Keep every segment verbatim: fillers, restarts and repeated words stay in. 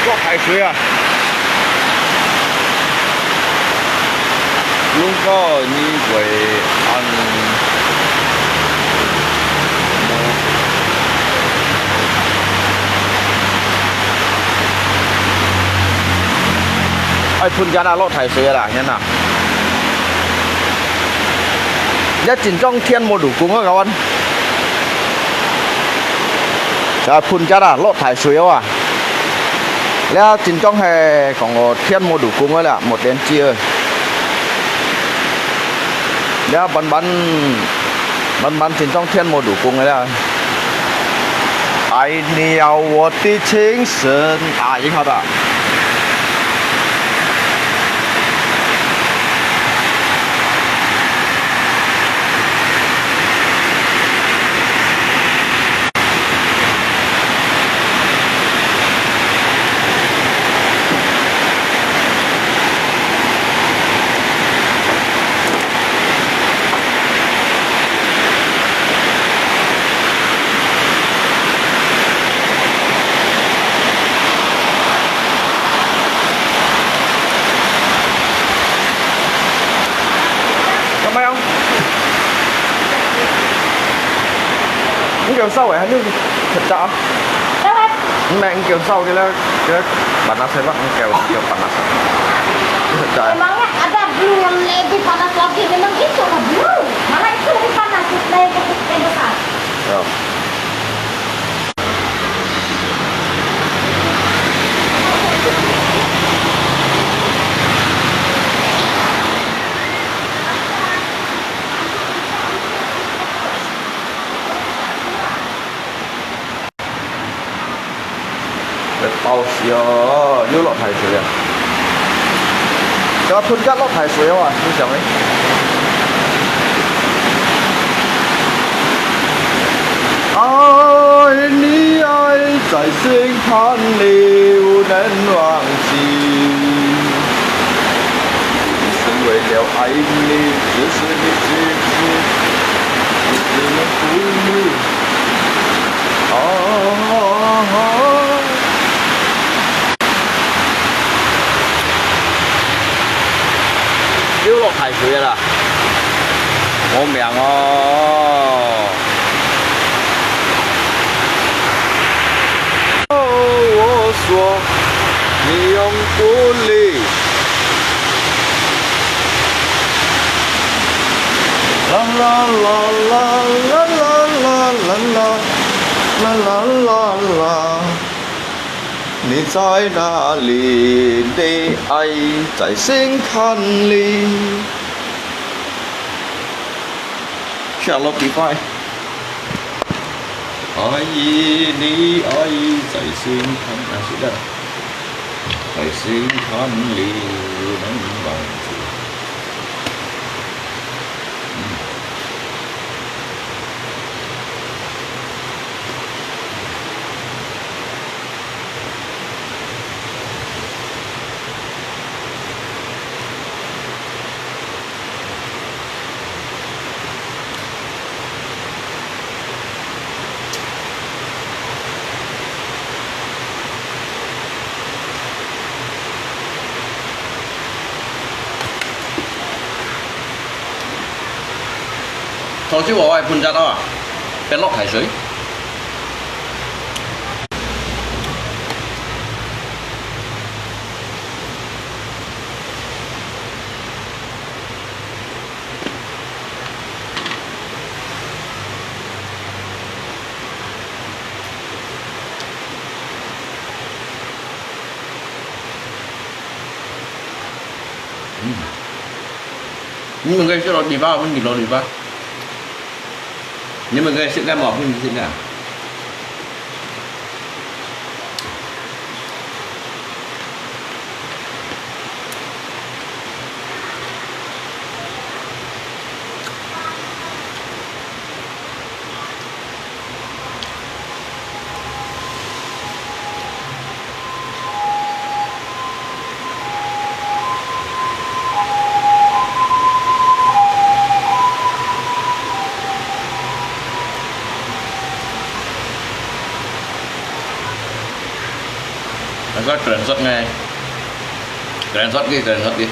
落大水啊！如果你會恁，愛分家啦，落大水啦，你看啊！這真正天無路公啊，各位。這分家啦，落大水啊！ 這真正係講哦，天無路公个啦，無電子个。這慢慢，慢慢真正天無路公个啦。哎呀，我的精神，啊，你看到。Engkau sawah, anu, pecah. Dapat. Mek engkau sawah, kira, kira panas, mak engkau, engkau panas. Pecah. Emangnya ada blue yang lebih panas lagi? Memang itulah blue. Malah itu lebih panas dari yang besar. Ya. Bao死啊！又落大水啊！這噴甲落大水啊！你想呢？愛你愛在心坎裡，不能忘記。一生為了愛你，只是你，只是，只是你不理。 哦，又落大水了啦，無命哦！哦，我說，你用不力。啦啦啦啦啦啦啦啦啦啦啦啦。 你在哪裡？你愛在心坎裡。Insya Allah，bye bye。愛你愛在心坎，啊，是的，在心坎裡不能忘記。嗯。 頭先我愛噴隻啊，變落大水。 嗯。你們可以去落地吧，問你落地吧。你們可以去幹嘛？問你去幹嘛？ Asal keren sot ngai. Keren sot ki, keren sot ki.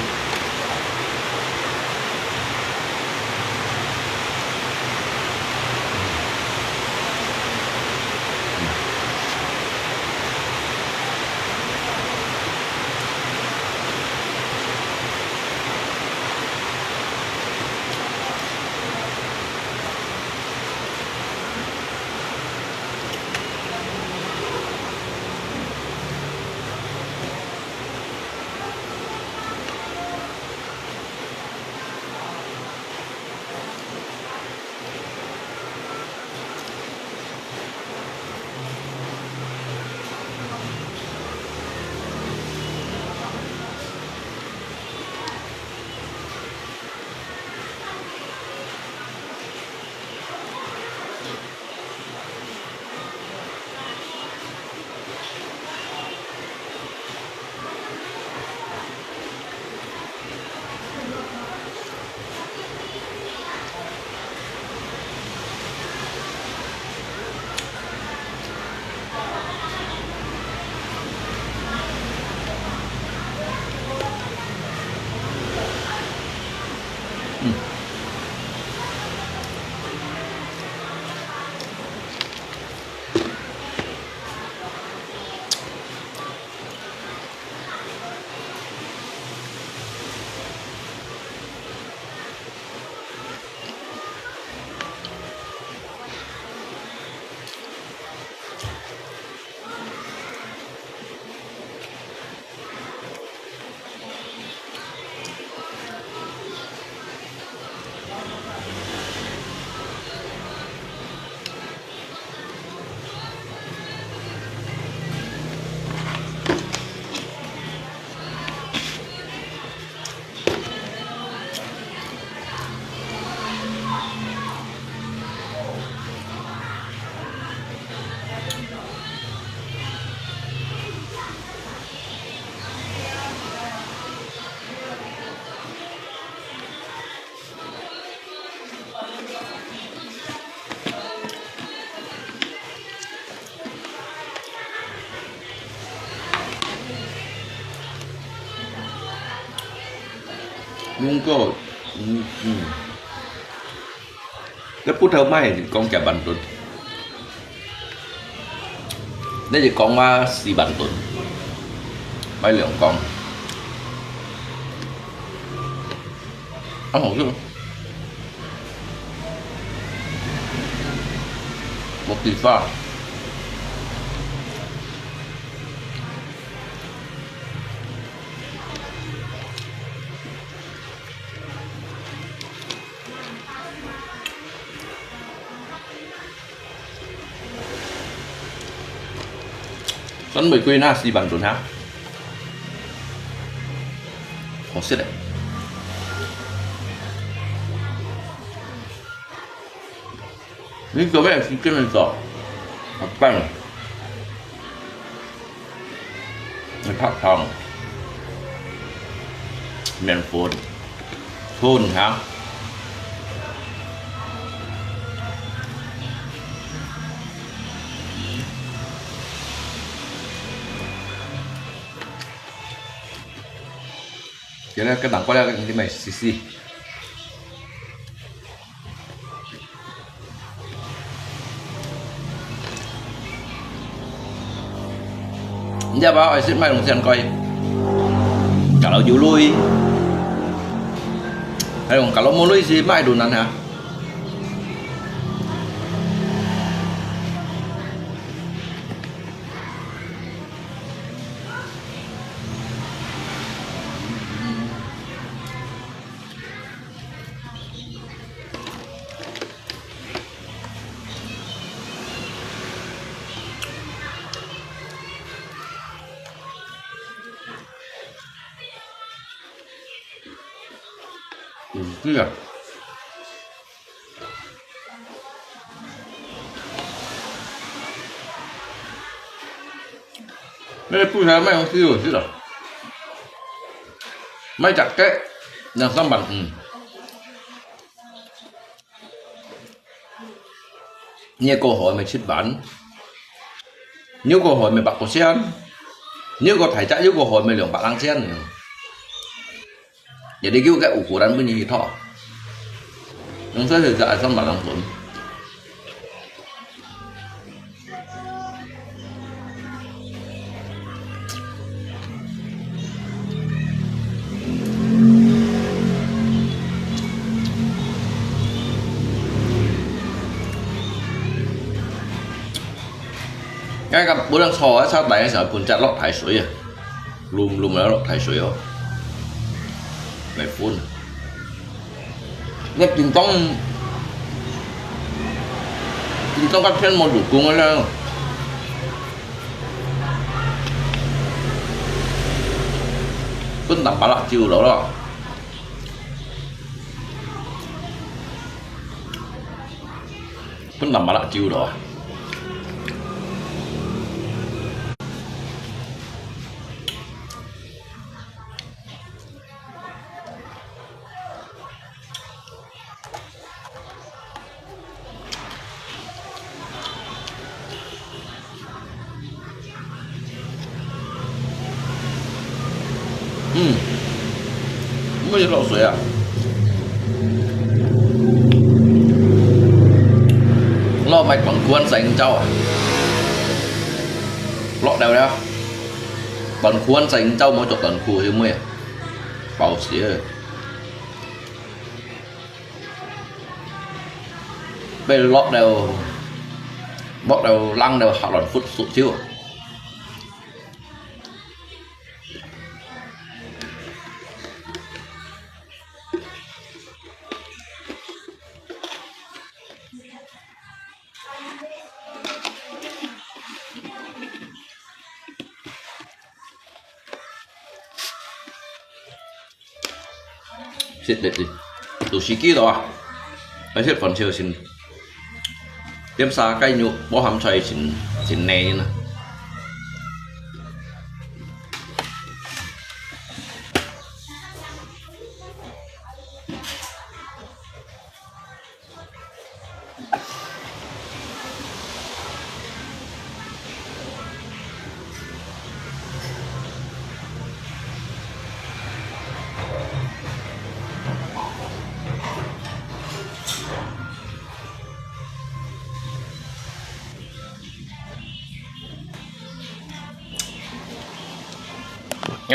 用過，嗯，嗯。該不頭賣講幾萬噸，你就講話四萬噸，賣兩公。啊，好吃。無地方。 真玫瑰那四萬噸哈，好食嘞。你做咩時間去做？好棒啊！你白湯、麵粉、春哈。 今日个南瓜了，你买試試。你知道吧？愛食買東西很貴，假如有鐳，還有假如無鐳是買都難啊。 嗯，對啊。那个布条卖东西有趣的，卖假个，两三万，嗯。 你个過河咪七萬，你个過河咪百個錢，你个大隻，你个過河咪兩百零錢。也得叫个五個人分你去討，用這些就愛三百零分。 該个本來炒啊，炒大个時候，分隻落大水啊，滷滷啊落大水哦，來分。 你叮當，叮當个片無入工个啦。分淡薄辣椒落咯。分淡薄辣椒落啊。 嗯，毋會落水啊？落埋短褲仔先走啊？落了了，短褲仔先走，無著短褲，係毋係啊？包死啊！ 被落了，落了，冷了，下亂忽縮燒。 食得的，都係幾多啊？愛食番茄先，點沙雞肉，無鹹菜先，先呢啦。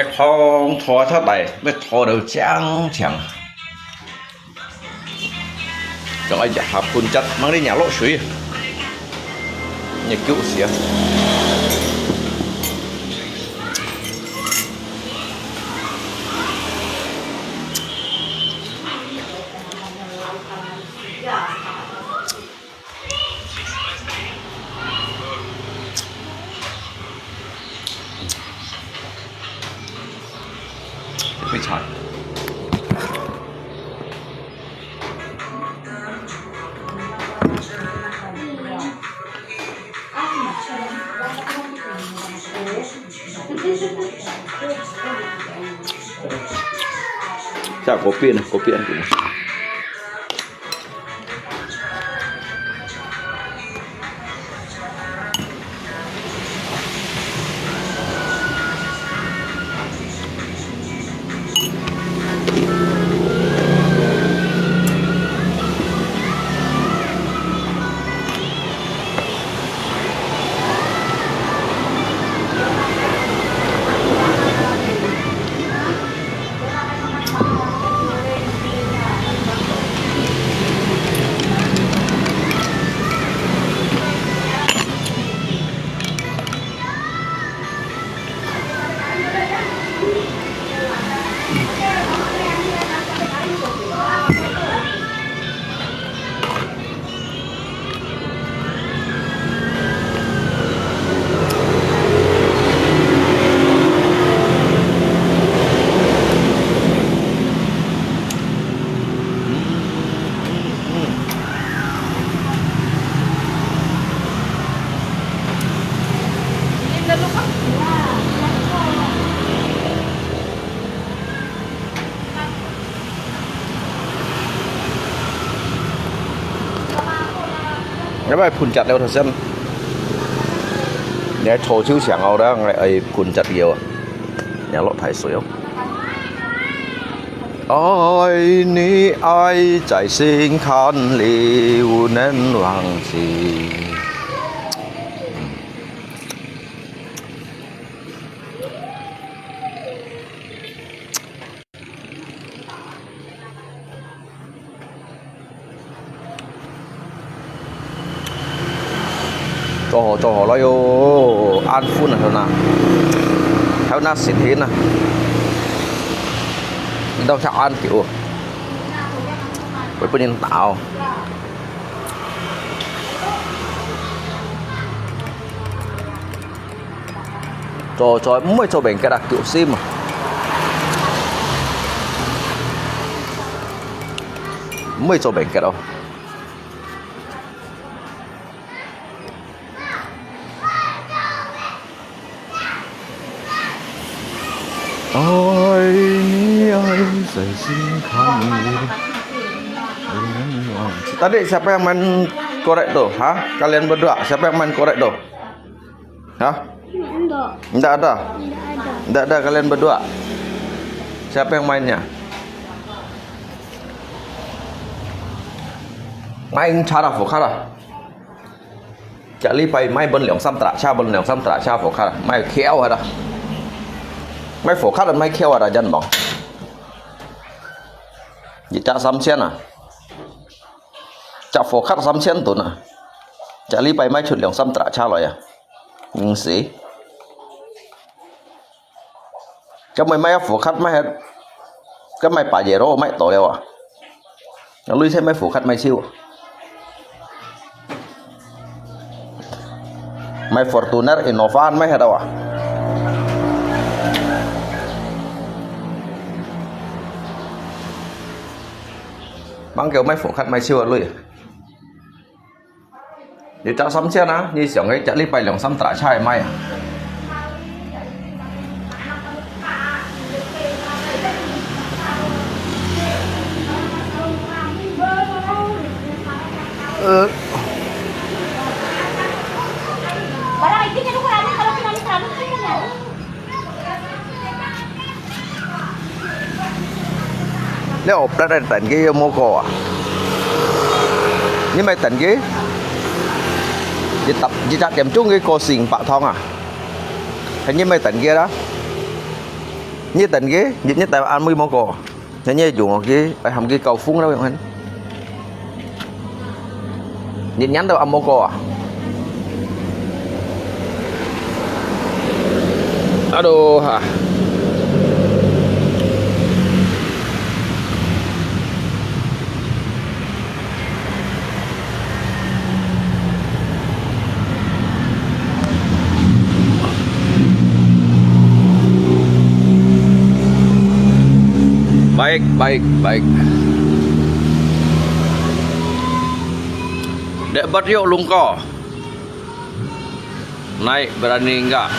个湯拖出來，要拖到淨淨。 將愛一下分隻，吂你若落水，你救死啊！非常。 在嗰邊呢，嗰邊。 該擺分隻了頭先，你還拖手上哦，然後愛分隻了啊，你落大水哦。愛你愛在心坎裡，不能忘記。 做好做好了喲，恁粉啊，還有那，還有那新鮮啊，你都吃恁久，會分人打哦。 做，做，毋會做明結啊，救心啊！毋會做明結哦。愛你愛在心坎裡。Tadi siapa yang main korek tu? Ha? Kalian berdua, siapa yang main korek tu? Hah? Ndak ada. Ndak ada. Ndak ada. Ndak ada kalian berdua. Siapa yang mainnya? Main cara fokara. Cak li pai mai ben liang sam tra cha, ben liang sam tra cha fokara. Mai kiau ada. Mai fokara mai kiau ada jan bang. Jita samsian ah. Cak fokara samsian tu na. Cak li pai mai chut liang sam tra cha lo ya. Ngsi. Cak mai mai fokara mai het. Cak mai Pajero mai to liao ah. Lui sai mai fokara mai siu. Mai Fortuner Innova mai het ah. Mang kêu mai fokara mai siu lui. Ni tak samsian ah, ni siang eh, cak li pai liang sam tra cha mai ah. Eh. Barang itu jadi ukurannya kalau kami seratus kan ya. Liao oplat ai tàn ke yê mô kô à? Nyi mai tàn ke? Yê tap, yê chak tiêm chung ke kô sing pă thong à? Hê nyi mai tàn ke da? 你等佢，你，你等阿妹莫過，你，你用佢，哎，喊佢搞瘋了，用。你，你都阿莫過啊？Aduh, ha. Baik, baik, baik. Debat yuk lungko. Naik berani enggak?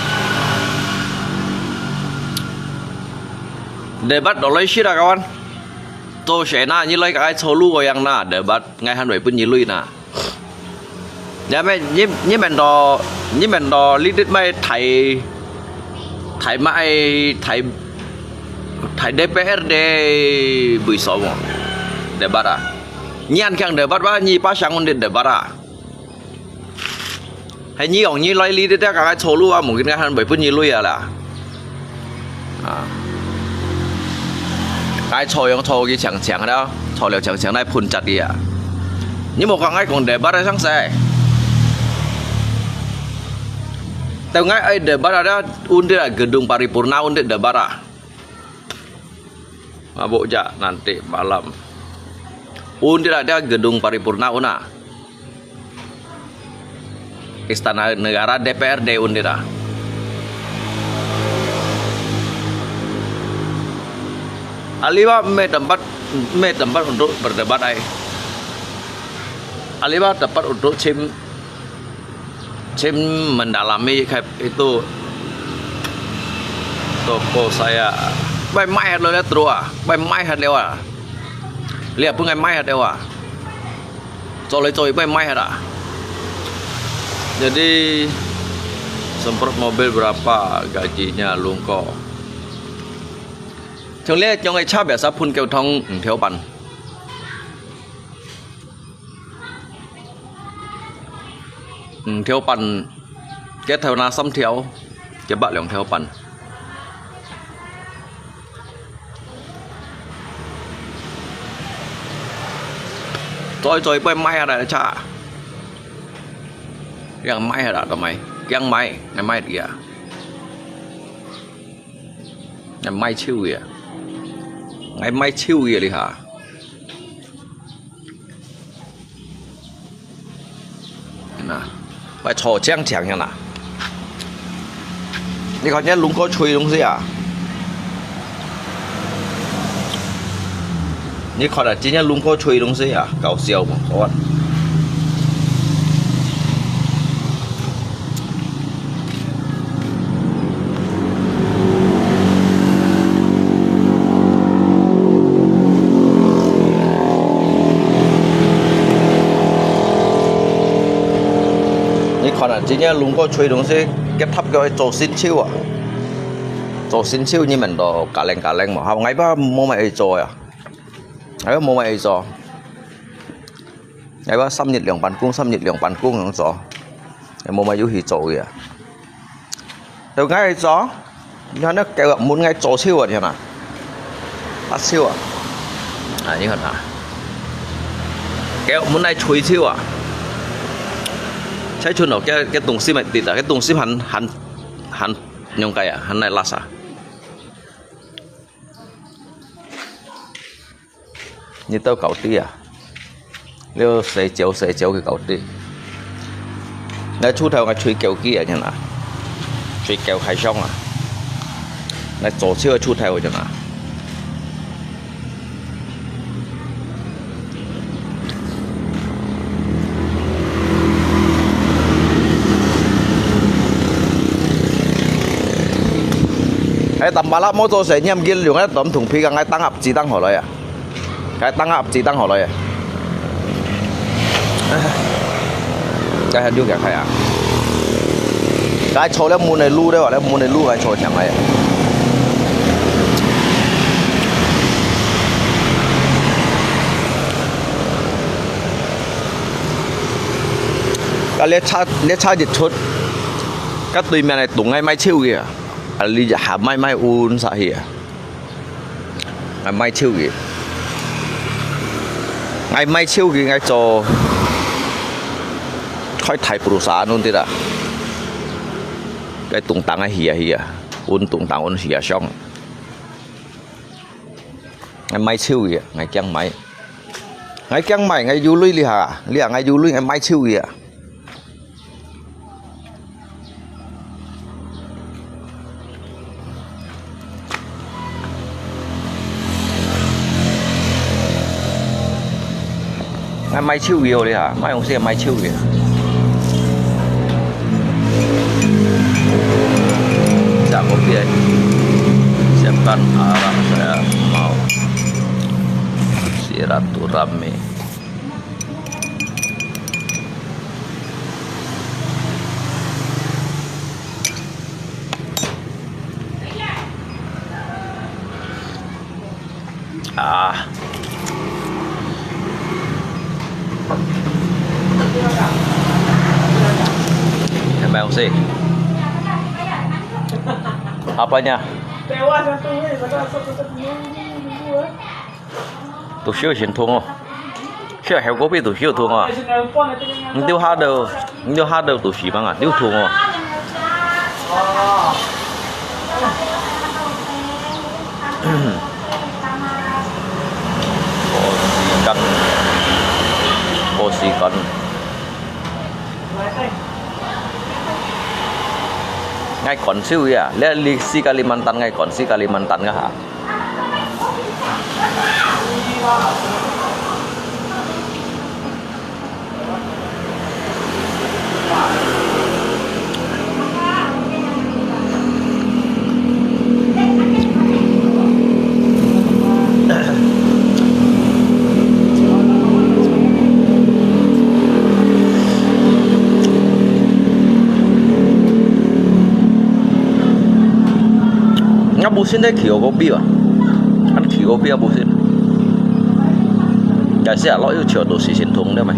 Debat dolai sida kawan. Cho sena nyi loi ka ai cho lu ko yang na debat ngai han wei pun nyi lui na. Ya me nyi, nyi men do, nyi men do lidit mai thai, thai mai thai, thai D P R de bui so mo. Debat a. Nyi an kiang debat ba nyi pa sang un dit debat a. Hai nyi yong nyi loi li de ka ai cho lu a, mungkin ngai han wei pun nyi lui a la. A. Ngai cho yong cho ki chang chang da, cho liao chang chang nai phun chat di a. Nyi mo ka ngai kong debat a sang se. Teu ngai ai debat a da, un de a gedung paripurna un de debat a. Mabuk ja nanti malam. Un de a da gedung paripurna un a. Istana Negara D P R de un de a. Aliwa me tempat, me tempat untuk berdebat ai. Aliwa tempat untuk chim, chim mendalami itu toko saya. Bai mai hat lo le trua, bai mai hat lewa. Lia pun ngai mai hat lewa. Cho lei cho ibai mai hat a. Jadi semprot mobil berapa gajinya lungko? Chong le chong ai cha biasa phun kêu thong thiêu pan. Thiêu pan, ke thiêu na sam thiêu, ke bak liang thiêu pan. Choi choi pai mai ada cha. Yang mai ada to mai, yang mai, ngai mai dia. Ngai mai chiu ya. Ngai mai chiu ya li ha. Nah, phải cho chén chén nha nah. 你看人家龙哥吹东西啊，你看啊，今天龙哥吹东西啊，搞笑嘛，好玩。 你看啊，今日龍哥吹東西，佢搭佢做新手啊，做新手你們都加零加零嘛，好，𠊎爸無乜愛做啊，𠊎爸無乜愛做。 𠊎話三日兩班工，三日兩班工樣做，無乜有去做个啊。到𠊎做，你看那狗門𠊎做手啊，你看啊，發手啊，啊，你看啊，狗門來吹手啊，吹出咯，該該東西咪跌啊，該東西還還還用个啊，還來拉撒。 你兜搞啲啊？你洗腳洗腳个搞啲。你出頭个吹狗機啊，真啊，吹狗開箱啊，你做手个出頭真啊。 哎，當巴拉摩托車，你毋見用該當銅皮个，該當盒子當好來啊？該當盒子當好來啊？該還溜開啊？該坐了門个路了，了門个路還坐上來啊？ 該列車，列車一出，該對面个東个賣手个啊，啊，你還賣賣運啥去啊？ ，𠊎賣手機，𠊎賣手機，𠊎做開大perusahaan undit啊，該東東啊去啊去啊，運東東運去啊上。 𠊎賣手機啊，𠊎驚賣。𠊎驚賣，𠊎有鐳這下啊，這下𠊎有鐳，𠊎賣手機啊。𠊎賣手機哦，這下，賣東西賣手機。Sa kopi, siapkan arak saya mau. Silaturahmi. Ah. Apa yang sih? Apanya? Tusyo sintong oh. Siya heo kopi tusyo tong ah. Ndio hado, ndio hado tusi bang ah, ndio tong oh. Kosikan. Kosikan. Ngai kon siu ya, le li si Kalimantan ngai kon si Kalimantan nga ha. Nga busin dai kio kopi ba? An kio kopi a busin. Kasi alo yu chio to sisin thung dai mai.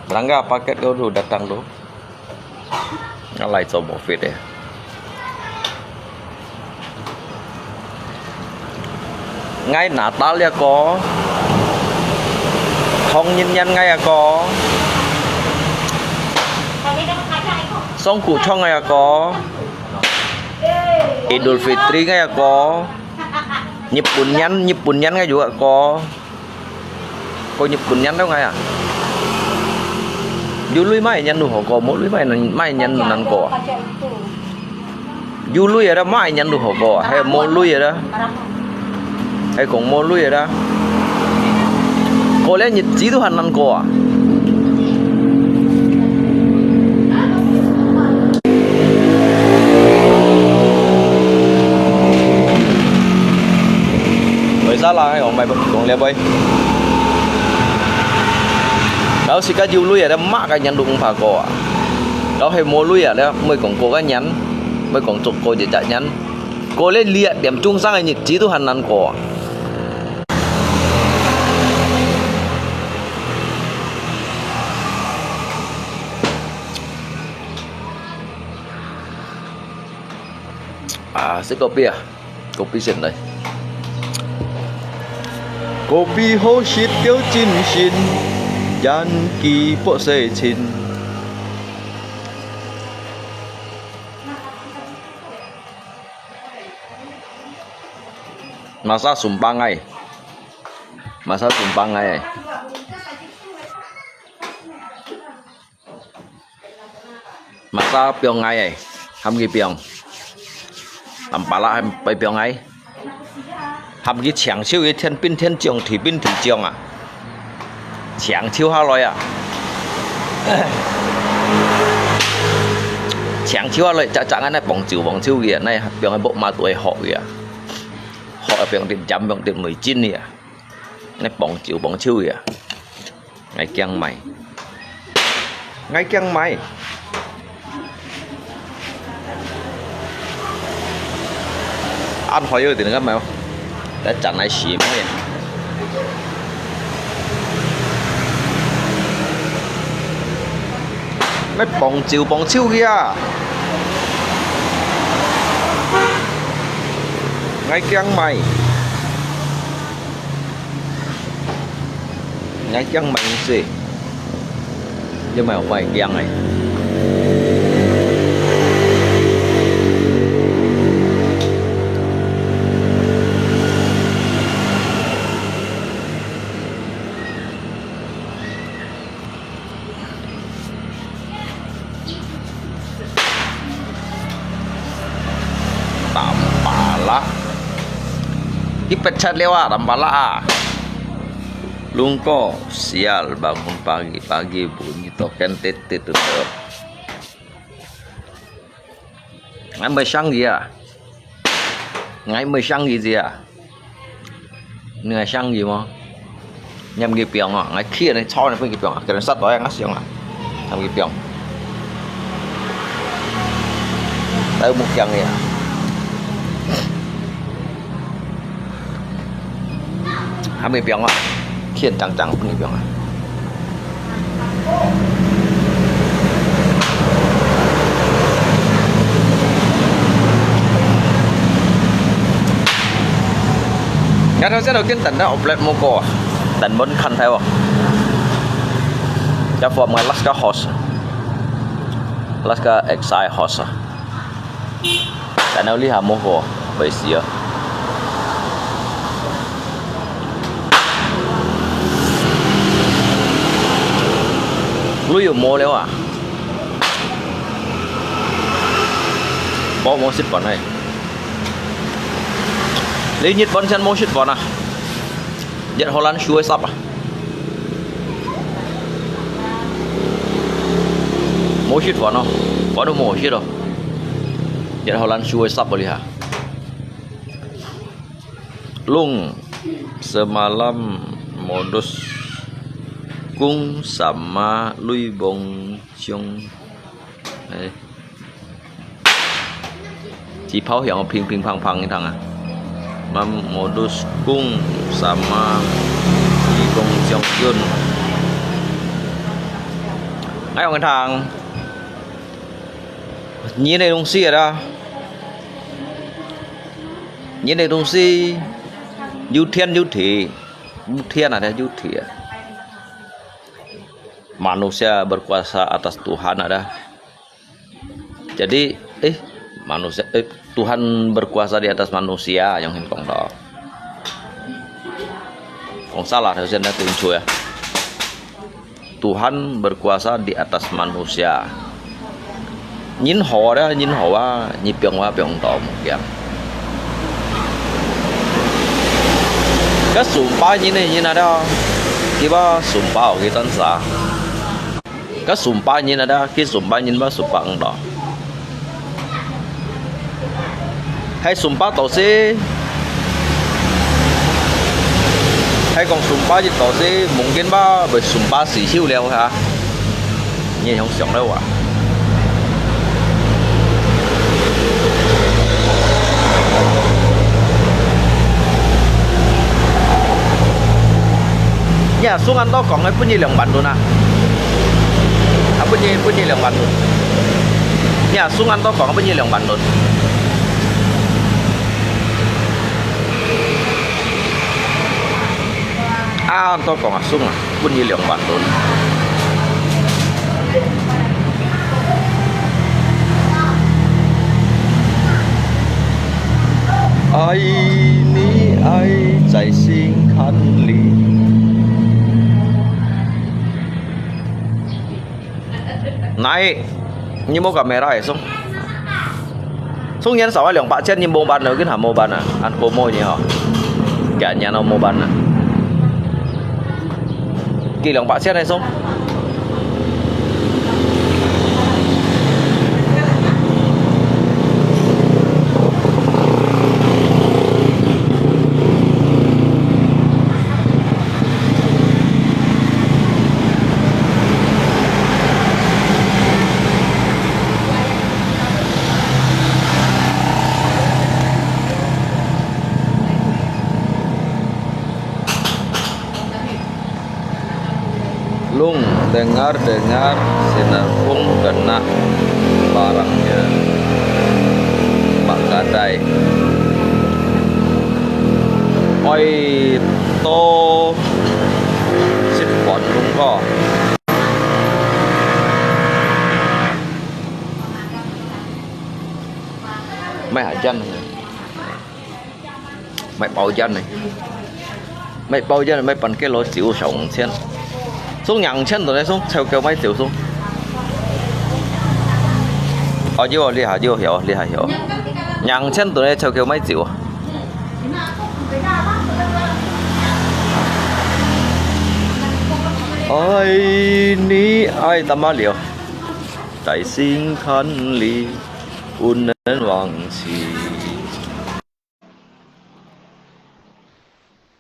Barangay paket kau tu datang tu. Ngalai coba fit eh. Ngai Natal ya ko. Hong nyin nyan ngai ya ko. Song ku chong ngai ya ko. Idul Fitri ngai ya ko. Nhật Bản nyan, Nhật Bản nyan ngai juga ko. Ko Nhật Bản nyan đâu ngai à? Yu lui mai nyan nu hò ko, mo lui mai mai nyan nan ko à? Yu lui ada mai nyan nu hò ko à? Hay mo lui ada? Hay kong mo lui ada? Ko le Nhật Bản tu han nan ko à? Oi, salah, eh, ong mai kong liap oi. Kau sikat yu lui ada mak ka nyan dung pha ko ah. Kau he mo lui ada, moi kong ko ka nyan, moi kong chok ko je chak nyan. Ko le liat tiam chung sang ai nyit chi tu han nan ko ah. Ah, sik kopi ah. Kopi sen lai. Kopi ho sit kêu chin sin, yan ki po se chin. Masa sumpang ai. Masa sumpang ai. Masa piong ngai ai, ham ki piong. Lam pala ham pai piong ngai. Ham ki chiang chiu yi thiên pin thiên chiong, thủy pin thủy chiong à. Chiang chiu ha loi à. Chiang chiu ha loi, chak chak ngai nai pong chiu pong chiu yi à, nai piong ai bok ma tuai hok yi à. Hok ai piong tin jam piong tin mui chin yi à. Nai pong chiu pong chiu yi à. Ngai kiang mai. ，𠊎驚買。恁好有一點个買，來轉來洗面。買磅酒磅酒去啊！𠊎驚買。 𠊎驚買東西，也買有壞驚个。Tampalak. Ipet chat lewat, Tampalak ah. Lungko, sial, bangun pagi-pagi, bunyi token titit tutup. Ngan 無生意啊？ 𠊎無生意啊？你愛生意無？你毋去放啊？𠊎氣你，操你，分佢放啊！叫人殺到啊，𠊎想啊，還毋去放。都無驚个啊！還毋去放啊？氣人當當，分佢放啊！ Ngiat hau siat hau kin tanda oplet moko. Tan bon khan thai wo. Ya form ngai Laska Horse. Laska Exile Horse. Tan hau liha moko. Bai sia. Lui yo mo leo ah. Bo mo sit bon hai. Li nyit bon sian mo sit bon ah. Yet Holland shu sap ah. Mo sit bon oh. Bon mo sit oh. Yet Holland shu sap liha. Lung semalam modus kung sama lui bong siong. Eh. Chỉ pháo響乒乒乓乓cái thằng à. Mam modus kung sama lui bong siong yun. Ai ong thang. Nhìn này đông xì đó. Nhìn này đông xì. Yu thiên yu thị. Yu thiên à, yu thị à. Manusia berkuasa atas Tuhan ada. Jadi, eh, manusia, eh, Tuhan berkuasa di atas manusia, yang hin kong to. Kong salah, harusnya ada tunjuk ya. Tuhan berkuasa di atas manusia. Nhìn hò đó, nhìn hò á, nhìn piong á, piong to một kiang. Cái sum ba nhìn này, nhìn ở đó. Cái ba sum ba ở cái tân xã. Cái sum ba nhìn ở đó, cái sum ba nhìn ba sum ba ang đó. Hai sum ba tổ sư. Hai kong sum ba nhìn tổ sư, mungkin ba, bai sum ba xì siu liao ha. Nhìn hông xiong liao à. Nhà sung ăn tao kong ai bún yi liang bản luôn à. À bún yi, bún yi liang bản luôn. Nhà sung ăn tao kong ai bún yi liang bản luôn. À ăn tao kong à sung à, bún yi liang bản luôn. Ai ni ai 在心坎裡。Naik, ni mau kamera ya, Sung? Sung yan sawa 兩百千 ni mau ban lo, kin ha mau ban à? An ko mau ni ho. Kaya niya no mau ban à? Ki 兩百千 ya, Sung? Dengar-dengar sinar phung kena barangnya Pak Gadai. Oi to sip pon lung ko. Mai hạt chân. Mai bao chân này. Mai bao chân này, mai pan cái lỗ xíu sáu ngàn. Xuống ngàn chân tụi này xuống, theo kêu mai triệu xuống. Ờ, vô, ly hả, vô, hiểu, ly hả, hiểu. Ngàn chân tụi này theo kêu mai triệu. Ôi, ni ai tâm liều. Tại xin khăn ly, un nên vang si.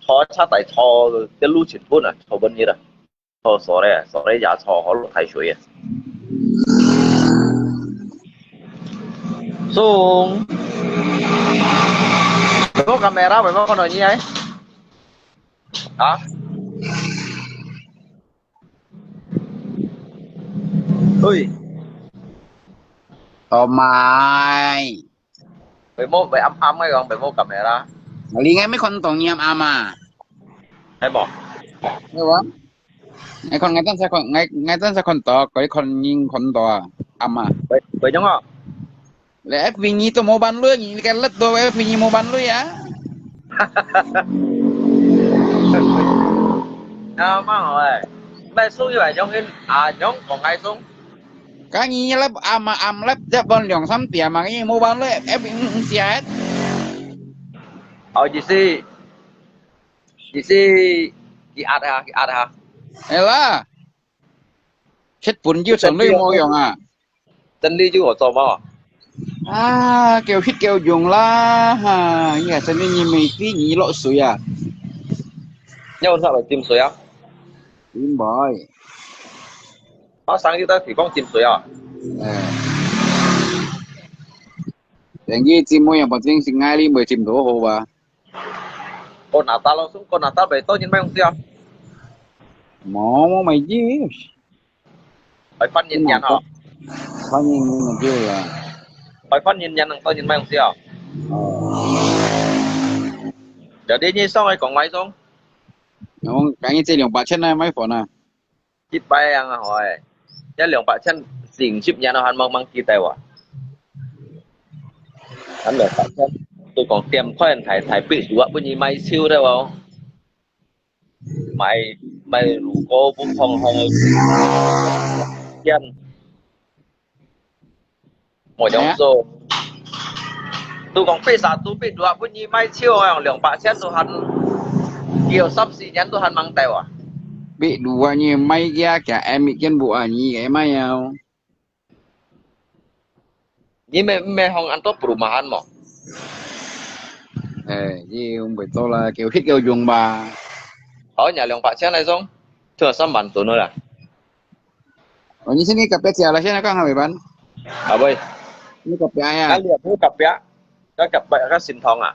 坐車底坐，這路全部啊，坐半日啊，坐鎖咧，鎖咧也坐，好落大水啊。送，有kamera，有看到你哎？啊？對。Oh my。 Bemo, bemo am am ngai kong, bemo kamera. Li ngai mai khon tong yam ama. Hai mo. Ngai wa. Ngai khon ngai tan sa khon ngai ngai tan sa khon to, koi khon ning khon to ama. Bai bai jong a. Le F B ni to mo ban lui ni ka let to F B ni mo ban lui a. Ama oi. Bai su yu ai jong hin a jong kong ngai sung. Ka ngi lep ama am lep jep bon liong sam tia ma ngi mo ban le ep sia et. Au ji si. Ji si ki at ha, ki at ha. Ela. Chết bún jiu son lui mo yong a. Chân đi chứ có trộm à? À, kêu hít kêu dùng la ha. Iya, chân đi ngi mei ti ngi lọ sui à. Nhau sao lại tìm sui à? Tìm boy. Có sáng chứ ta thì con tìm sui à? Ờ. Yang ji ji mo yang pa jing sing ngai li mo jim do ho ba. Kon na ta lo sung, kon na ta bai to nyin mai hong sia. Mo mo mai ji. Bai pan nyin nyan ho. Pan nyin nyan ji la. Bai pan nyin nyan nang to nyin mai hong sia. Jadi nyi song ai kong mai song. Nong kang ji liang ba chen nai mai phone na. 一百樣啊，吼誒，一兩百千，四五十年都還吂吂記得哇。還兩百千，都講點款大大筆數啊，分你買手了哦。買買如果不碰紅，點。 我講做，都講八十都八十啊，分你買手啊，兩百千都還，有三四年都還吂到啊。八十啊，你買个，个M一件布啊，你个買啊。你没没红安到 perumahan 么？哎，你用袂到啦，叫去叫用吧。好，你两百千来送，就三万多了啦。 哦，你sini kapit siya lah, siya nakang hawi ban? Aboy. Ini kapit aya. Kali ako kapit. Ka kapit ka sintong ah.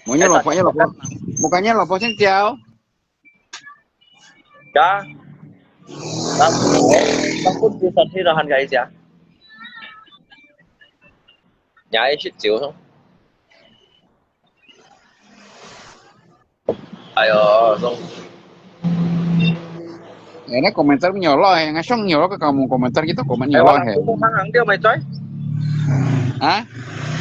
Mo nyo lo po, nyo lo po. Mo ka nyo lo po, sin tiao. Ka. Tapos, tapos bisa tirahan ka isya. Nyai shit siyo. Ayo, song. Eh, na komentar nyo lo eh, nga song nyo lo ka kamu komentar kita komen nyo lo eh. Mo hang hang dia mai choi. Ha?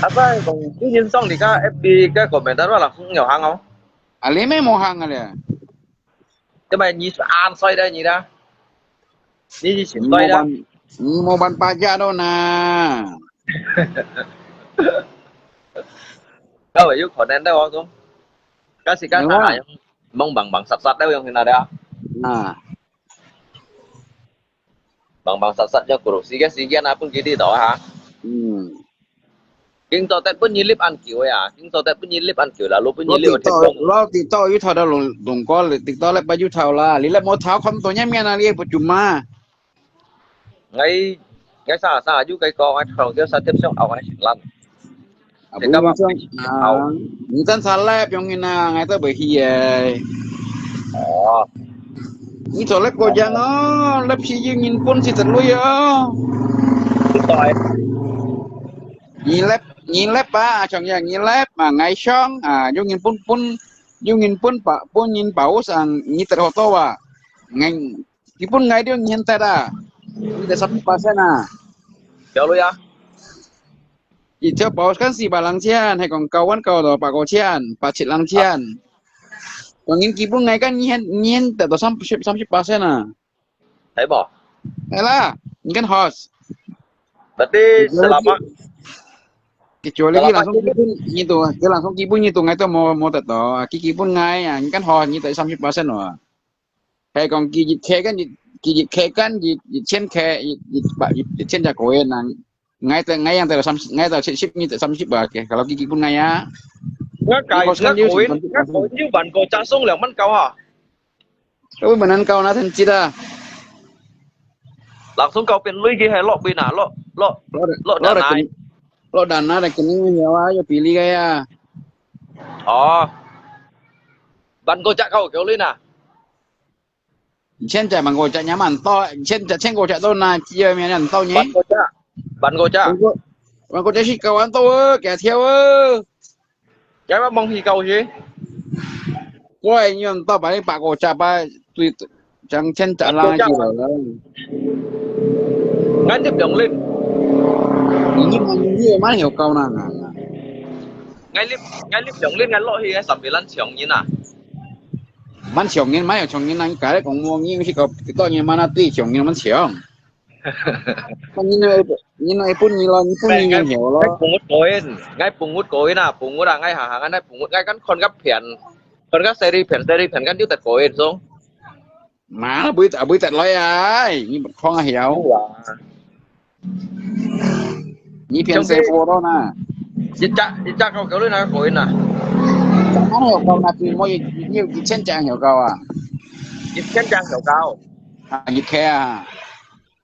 Apa kong tu yin song di ka F B ka komentar wala hang nyo hang oh. Ali mai mo hang ali. Dia mai ni an soi da ni da. Ni ni sin soi da. Ni mo ban paja do na. Ka wei yu konen da oh song. Kasi ka ha yang mong bang bang sat sat da yang hina da. Na. Bang bang sat sat yang guru sige sige na pun gidi to ha. Hmm. King to tet pun nyilip an kiu ya. King to tet pun nyilip an kiu lalu pun nyilip an kiu. Lo ti to yu thao da lung lung ko ti to le pa yu thao la. Li le mo thao kom to nya mian na li pu chuma. Ngai ngai sa sa yu kai ko ngai thao kêu sa tep song au ngai sing lan. Abu yu song. Au. Ni tan sa le pyong ni na ngai to bai hi ye. Oh. 你做lab過程哦，lab係有人分先得鐳哦。你lab，你lab啊，像樣你lab啊，𠊎想啊，有人分分，有人分吧，分人包上，你得好多啊。𠊎，佢分𠊎兩千得啊，你得三十巴仙啊。幾多鐳啊？一條包kan四百零錢，係講九萬九到八個千，八七零錢。當然基本𠊎kan二千，二千得到三十，三十巴仙啊。係無？係啦，你kan hos。Berarti selama，kecuali佢langsung基本，你都，佢langsung基本，你都，𠊎都無，無得到啊。佢基本𠊎啊，你kan hos，你得三十巴仙咯。 係講佢一K kan，佢一K kan，一，一千K，一，一百，一，一千隻koin啊。𠊎得，𠊎樣得三十，𠊎得七十，你得三十啊。Kalau佢基本𠊎啊。𠊎假如𠊎koin，𠊎koin有萬個隻送兩萬九啊。Ui，萬能夠拿成績啊。Langsung kau pin lui佢係落邊啊，落，落，落，落單啊。落單啊，來跟你有啊，有比例个呀。哦。萬個隻kau kêu lui啊。 一千隻萬個隻也蠻多，一千隻千個隻都拿，只有面很多呢。萬個隻，萬個隻。萬個，萬個隻係九萬多哦，幾條哦。Cái mà mong thì cầu gì? Quay nhon tao phải ba個隻吧，對，將千隻啦，幾多啦？Ngăn tiếp đồng lên. Ini mah ini mah hiểu kau nang. Ngăn tiếp, ngăn tiếp đồng lên, ngăn lọ thì ngăn sampai lan siang ni na. Mah siang ni, mah siang ni nang kare kong mo ni si kau kita ni mana ti siang ni mah siang. Ni na, ni na pun ni lo, ni pun ni ngan hiểu lo. Ngai pungut koin, ngai pungut koin na, pungut a ngai ha ha ngai pungut ngai kan kon kap pian, kon kap seri pian, seri pian kan diu tat koin song. Mà bưởi, bưởi tẹt lối ai, ni bật khoang hiểu. Ni phiền xe phô đó nè. Dịch chắc, dịch chắc kau kêu lui na koin na. Chắc món hiểu kau na, thì mua nhiều, nhiều, nhiều chén chang hiểu kau à. Dịch chén chang hiểu kau. À, dịch khe à.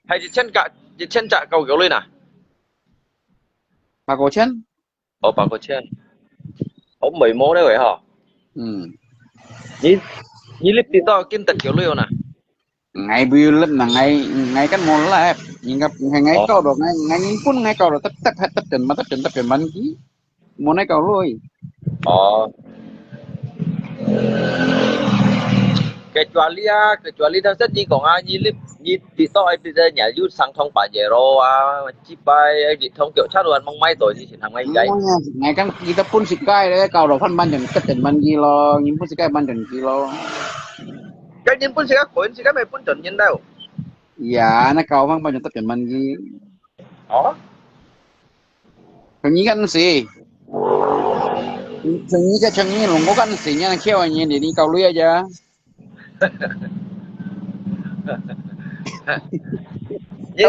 Hay dịch chén cả, dịch chén chang kau kêu lui na. Mà cô chén. Ồ, ba個千. Ồ, mười mô đấy vậy hả? Ừ. Ni, ni lip ti to kin tat kêu lui na. Ngai bu lip na ngai, ngai kan mo lip. Ni ngap ngai, ngai kau do ngai, ngai ni pun ngai kau do tap tap tap tap chen ma tap chen tap chen man ki. Mo nai kau lui. Ồ. Kecuali ah, kecuali dah sen ni kong ah, ni lip, ni ti to ai ti dah nyai yu sang thong pa ye ro ah, chi pai ai ji thong kyo chan wan mong mai to ji sin hang mai gai. Ngai kan kita pun sikai le kau lo phan ban jen tet jen ban ji lo, ngin pun sikai ban jen ji lo. Kan ngin pun sikai koin sikai mai pun jen ngin dau. Ya, na kau phan ban jen tet jen ban ji. Ồ. Thằng nhí gắn gì? Thằng nhí chắc thằng nhí lùng có gắn gì nha, khéo anh nhí để đi cầu lui aja. Tao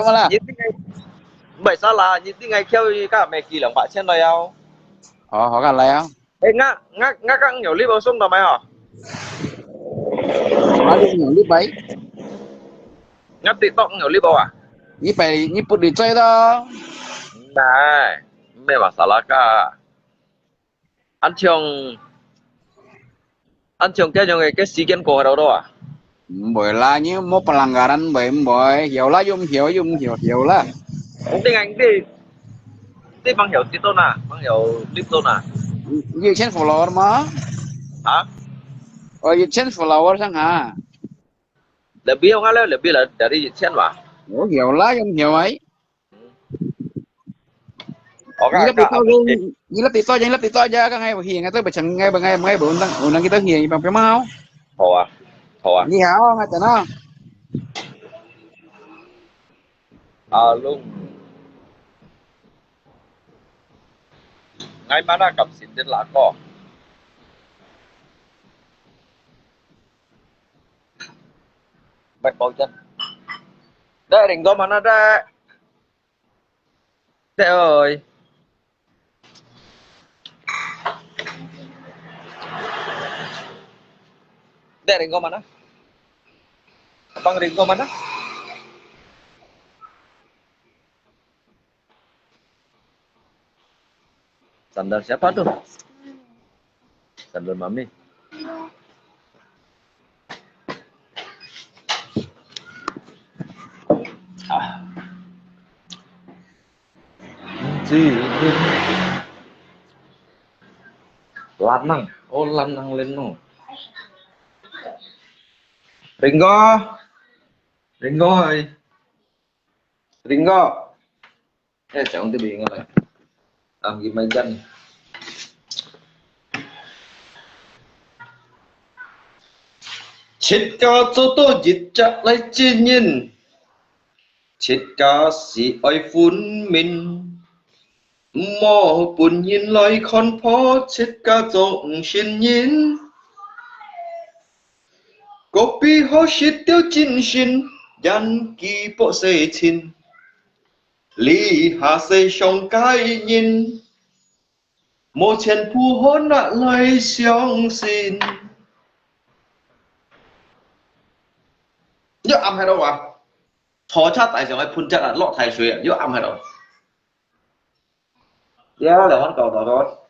mà là. Nhí, nhí, mày sao là nhí tiếng Anh khéo cả mẹ kỳ lòng bạc chen rồi ao. Ồ, họ gắn lại ao. Ê, ngã, ngã, ngã căng nhiều clip ao sung tao mày hả? Ngã đi nhiều clip bấy. Ngã TikTok nhiều clip ao à? Nhí bày, nhí bút đi chơi đó. Này, mày mà sao là cả. Anh chồng, anh chồng cái chồng cái, cái sĩ kiến của đâu đó à? Mbai lah, ni mo pelanggaran mbai, mbai. Hiểu lah, yum hiểu, yum hiểu, hiểu lah. Không tiếng Anh đi. Đi bằng hiểu TikTok nè, bằng hiểu clip đó nè. You change follower mà? Hả? Ôi, you change follower sang hả? Lebih orang lah, lebih lah dari you change lah. Ôi, hiểu lah, yum hiểu ấy. Ủa, ngi lấp TikTok, ngi lấp TikTok, ngi lấp TikTok ja, kang ngai bơ hi, ngai tơ bơ chang, ngai bơ ngai, ngai bơ undang, undang kita hi, bang pia mau. Thua, thua. Ngi hao, ngai tơ na. Alo. Ngai mana kam sin den la ko. Bai pau chân. Dek, ring ko mana dek? Dek ơi. Dek, ring ko mana? Abang ring ko mana? Sandal siapa tuh? Sandal mami. Lanang, oh, lanang leno. Ringo，Ringo，Ringo。 哎，講對面个來，啊，佢毋係人。自家做到一隻來接人，自家是愛分明，毋好分人來看破，自家做毋成人。Kopi好食到精神，人佢博世情。 這下世上个人，無全部好拿來相信。又暗喺度啊！坐車大上个噴隻啊，落大水啊，又暗喺度。呀，兩萬九到到。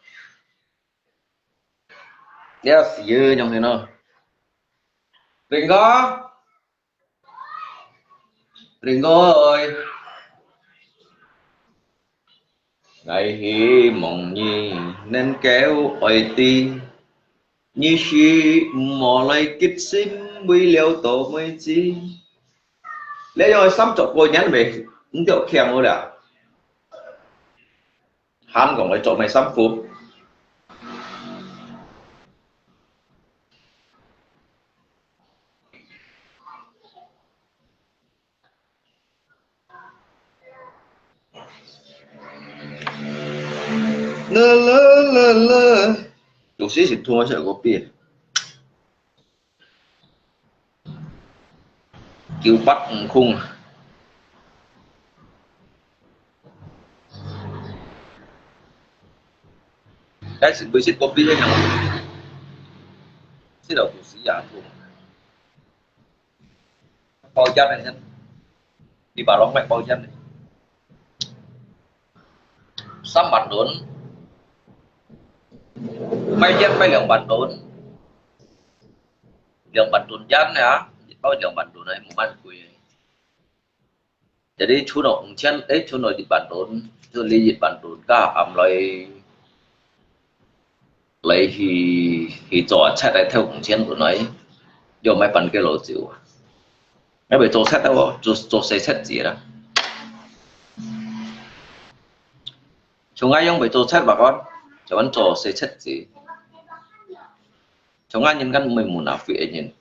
呀，死啊，樣形咯。另外， Ringo ơi,𠊎希望你能夠愛知，你係毋好來激心，為了到尾止。這樣个衫著過年未？毋著慶好了。還講來著咩衫褲？ 啦啦啦啦，有時是同我寫个比。九八五空啊。該是毋係个比个樣？這條故事也通。 包煙个先，你把龍脈包煙个，三萬噸，賣煙賣兩萬噸，兩萬噸煙啊，一包兩萬噸啊，無恁貴。 Jadi存落五千，誒，存落一萬噸，就你一萬噸，加暗來，來去，去做七來偷五千噸來，又買半個老酒啊。還未做七个哦，做，做細七子啦。像𠊎樣未做七百萬，就恁做細七子。 像𠊎人kan毋會munafik个人，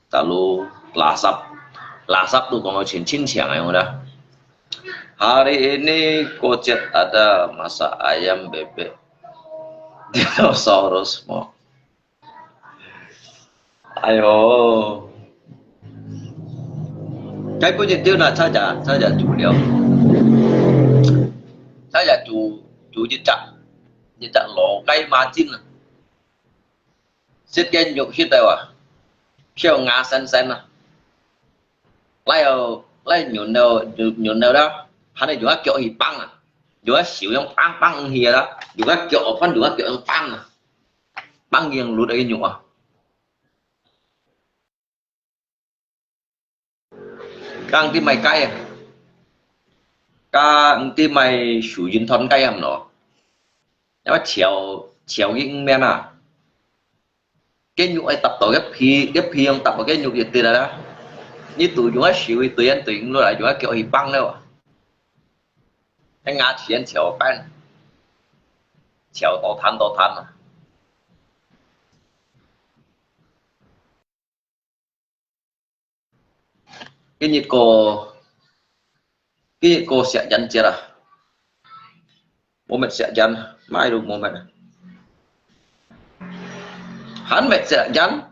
大陸垃圾，垃圾都講到清清淨个啦。Hari ini kocet ada masak ayam bebek dinosaurus semua. 哎喲，該本日朝呢，差隻，差隻煮了，差隻煮，煮一隻，一隻老雞嫲煎啊！ 食个肉食到啊，口牙酸酸啊。來哦，來軟了，軟，軟了啦，還得用个腳去挷啊，用个手用挷挷去啦，用个腳，反正用个腳用挷啊，挷硬滑个肉啊。 該毋知賣雞啊，該毋知賣樹仁湯雞啊，毋咯？因為潮，潮个五面啊，雞肉愛搭到个皮，个皮用搭到雞肉就對了啦。你都用个手去對人對落來，用个腳去挷了啊。該牙齒人潮乾，潮多攤多攤啊。 今日過，今日過食煙節啊！無乜食煙，買都無乜啊！還乜食煙？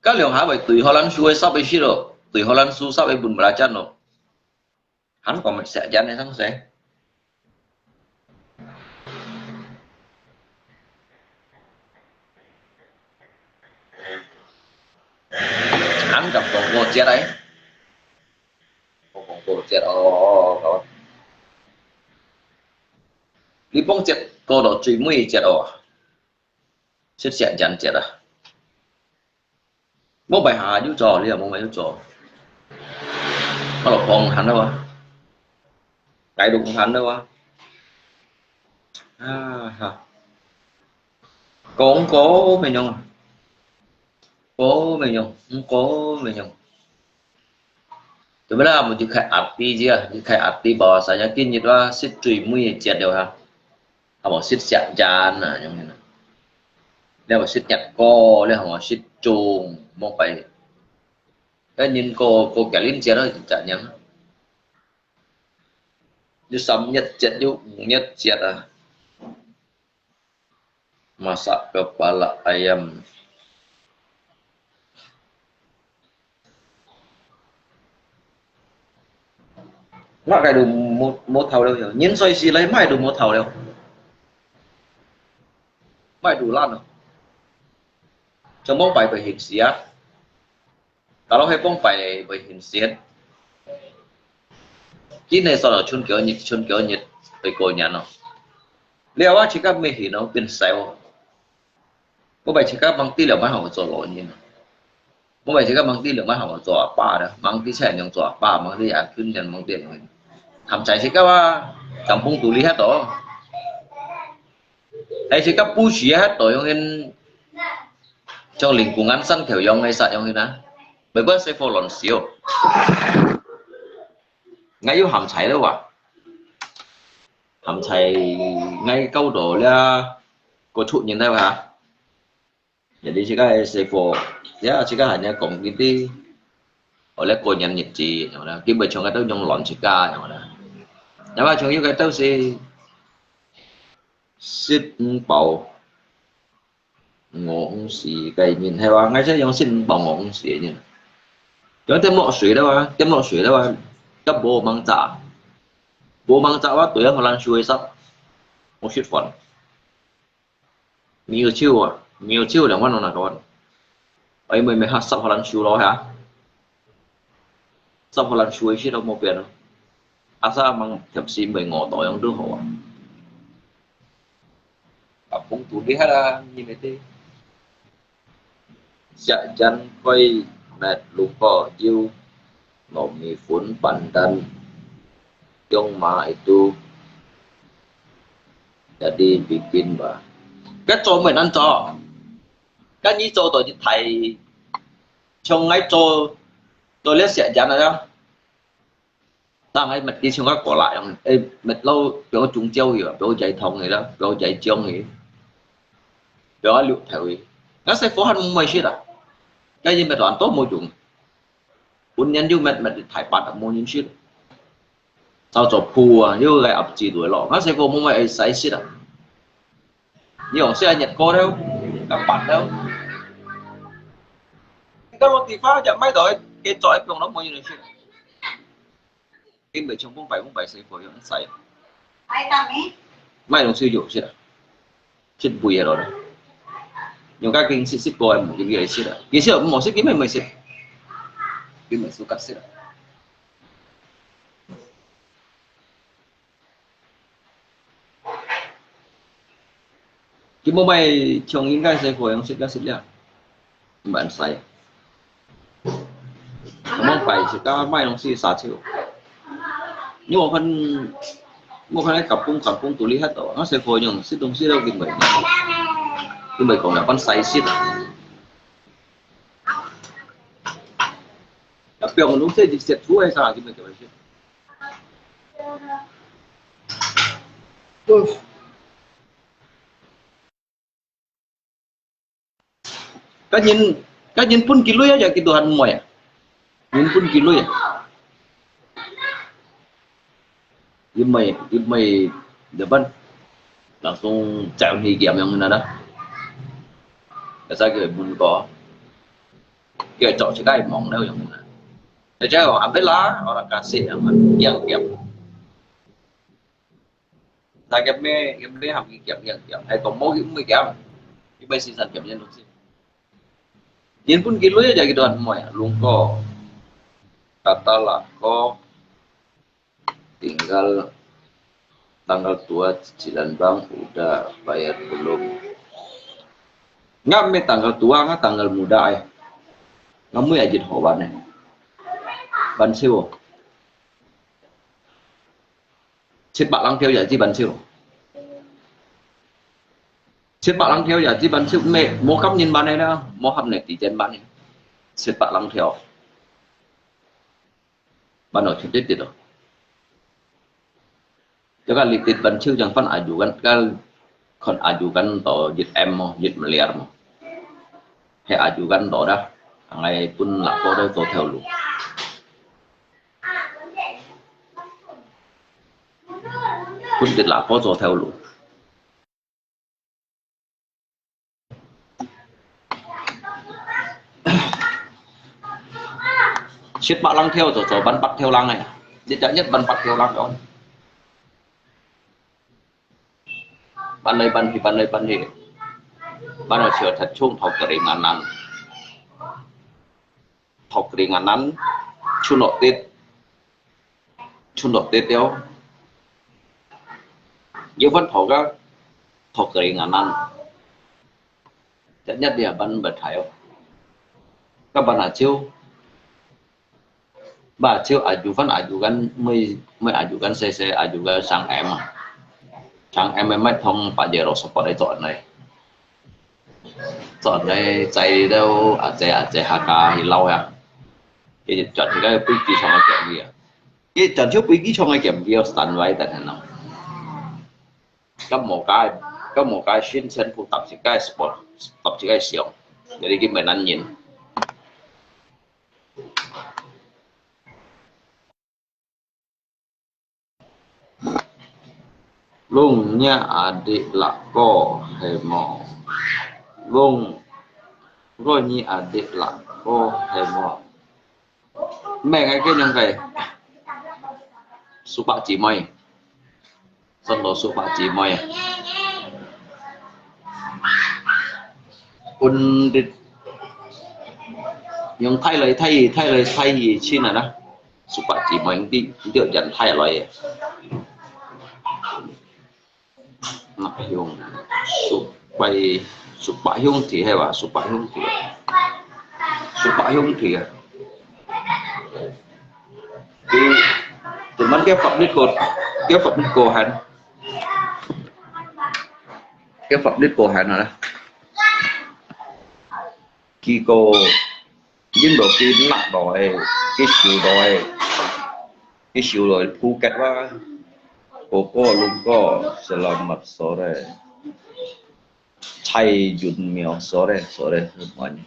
該兩下會對荷蘭樹个sap个時咯，對荷蘭樹sap个分belacan咯。 還講乜食煙个東西。還講過節个，講過節哦，哦，哦。你講節過到最尾節哦，食食煙節啊。 無辦法，有做，你又無辦法做。我就講，還好啊。解讀毋通了啊。啊哈，講過無用啊，過無用，毋過無用。對不啦？我就開阿弟啫，就開阿弟吧，saya今日啊，食最尾个節了哈，係無食食煙啊，樣樣啊。你係無食日光，你係無食中，莫拜。該人過過幾輪節了，就這樣。 有三日節，有五日節啊。Masak kepala ayam。麼个都無，無頭了，人衰死來，麼个都無頭了，麼个都爛了，全部拜拜去死啊！ 假如係講拜會現實，今日算到春節日，春節日會過年咯。了啊，自家咩去咯，變細哦。我拜自家mang知了，買好做老人。我拜自家mang知了，買好做阿爸啦，mang知才能做阿爸，mang知阿君，mang知阿君。含在自家啊，kampung tuli hat哦。 係自家不時啊，多樣形，像靈骨岩山頭樣个啥樣形啊，每個人細伙亂笑。𠊎有含在了哇，含在𠊎搞到了，個出人了哇。 Jadi自家个細伙，ya自家還要講佢哋，哦，來過年日子，然後呢，基本上个都用亂自家，然後呢，因為像有个都係食五包餓死个人，係吧？𠊎係用食五包餓死个人，用點落水了啊，點落水了啊，都無mang炸，無mang炸啊，對啊，好難受个煞，無食飯。 沒有酒啊，沒有酒了，我弄哪个玩？哎，妹妹哈，十號人收咯哈，十號人收个事都無變咯。Asal mang tiap si妹我多樣都好啊。啊，風度厲害啦，你妹的。Siak jan koi met luko jiu, no mi phun pandan, yong ma itu, jadi bikin ba. 該做毋會難做，該你做到一台，像𠊎做，做了食人啊，當𠊎乜佢像个過來樣，誒，乜老表中招去啊，表giải痛去啦，表giải將去，表六頭去，該細伙還毋會食啊，該人乜亂到無用。 本年有乜乜大把無人食，照做鋪啊，有个鴨子都落，該細伙無乜會使食啊。你用食日過了，該辦了。你到地方就買到个做一樣都無人食。因為像講拜講拜細伙樣使。買東西有食啊。 食肥个咯。人家經食食過个，毋經佢食啦。佢食毋好食，佢乜毋會食。佢乜suka食啦。佢無買像應該係好樣食个食了。 毋會使。我們擺自家賣東西殺手。因為我看，我看該kampung kampung tuli hat哦，該細伙樣食東西都佢毋會，佢毋會講了，分使食。該放東西就食出來啥，佢毋會叫佢食。呃。 該人，該人分佢鐳啊，也佢都還毋愛啊。人分佢鐳啊。因為，因為，depan langsung cari game yang mana dah. Biasa佢問過，佢做自家忙了樣mana。Jadi ambil lah orang kasih yang yang game. Sa game game ham ki game game game. Hai ko mo ki mo game. Ki bai si san game yang si. Yen pun ki lui aja gitu kan mo ya. Lungko. Kata lah ko tinggal tanggal dua cicilan bank udah bayar belum? Ngam me tanggal dua ngam tanggal muda eh. Ngam mo ya jit hoban eh. Ban siwo. 七百零條也係半手，七百零條也係半手，無，無合人辦个啦，無合你地點辦个，七百零條，辦到直直直咯。 Jaka litid ban chiu jang fan ajukan, kal kon ajukan to jit em mo, jit meliar mo. He ajukan to dah, angai pun lako dah to theo lu. Pun tit lako to theo lu. 七百零條就做萬八條零个，你就一萬八條零个。搬來搬去，搬來搬去，搬到就就從頭个零啊難，頭个零啊難，出落跌。 Chun dot tê teo. Yê văn thok á, thok kơ ri ngà nan. Chả nhất đi à văn bật thải ô. Các bạn à chiếu. Bà chiếu à dù văn à dù gắn mới, mới à dù gắn xe xe à dù gắn sang em à. Sang em mới thông bà dễ rồi support để chọn này. Chọn này chạy đâu à chạy à chạy hà ca thì lâu à. Cái chọn thì cái big đi xong rồi chọn gì à. Cái chọn thiếu big đi xong rồi chọn gì à stand by tại Hà Nội. Các một cái, các một cái xin sen phụ tập chỉ cái sport, tập chỉ cái siêu. Jadi cái mình ăn nhìn. ลุงเนี่ยอดีตละก็เฮมอ ลุงก็เนี่ยอดีตละก็เฮมอ แม่ไงก็ยังไง สุปะจีไม่ Sân đó số phạt chỉ mày. Ôn địch. Yung Thái lời Thái, Thái lời Thái gì chi nè nè. Số phạt chỉ mày đi, đi dần Thái lời. Nè, yung. Số bảy, số bảy yung thì hay là số bảy yung thì. Số bảy yung thì. Thì, thì mình cái pháp律của, cái pháp luật của Hàn. Cái pháp luật của Hàn hả? Khi cô dính vào cái nặng rồi, cái sự rồi, cái sự rồi Phuket đó, cô có luôn có selamat sore. Chai Yun Myo sore, sore, mọi người.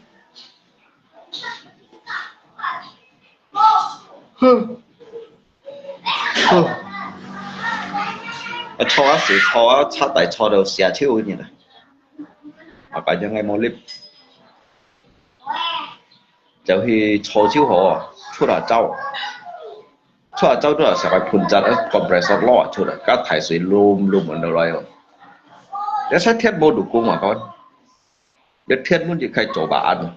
Chua á, chua á, chua tại chua đâu xia chiu như này. Mà cả những ngày mô lip. Cháu hi chua chiu hò, chua là cháu. Chua là cháu đó là sẽ phải phun chặt á, compressor lo chua là cá thải suối lùm lùm ở đâu rồi. Để sát thiệt mô đủ cung mà con. Để thiệt muốn chỉ khai chỗ bà ăn.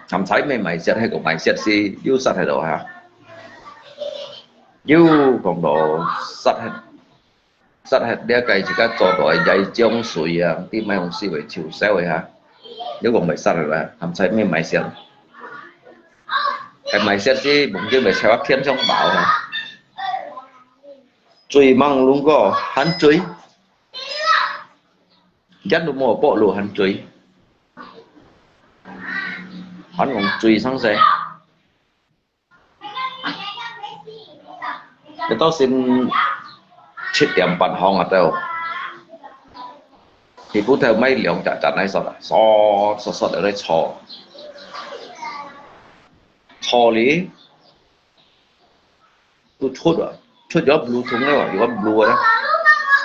Thậm chí mày mày xét hay của mày xét si, you sát hay đâu hả? You còn đó sát hay, sát hay đĩa cái chỉ có cho đòi giấy chống suối à, tí mày không si vậy chịu xéo vậy hả? You còn mày sát hay là thậm chí mày mày xét. Hay mày xét si, bụng chứ mày xéo thiên trong bảo hả? Truy măng lung có, hẳn truy. Dắt lũ mò bọ lũ hẳn truy. Hẳn lòng truy sáng xe. Cái tao xin chết tiệm bản hóng à tao. Thì bố theo mấy liều chả chả này sao là sao sao sao để đấy cho. Cho lý. 都出啊，出咗blue通了，有個blue啊，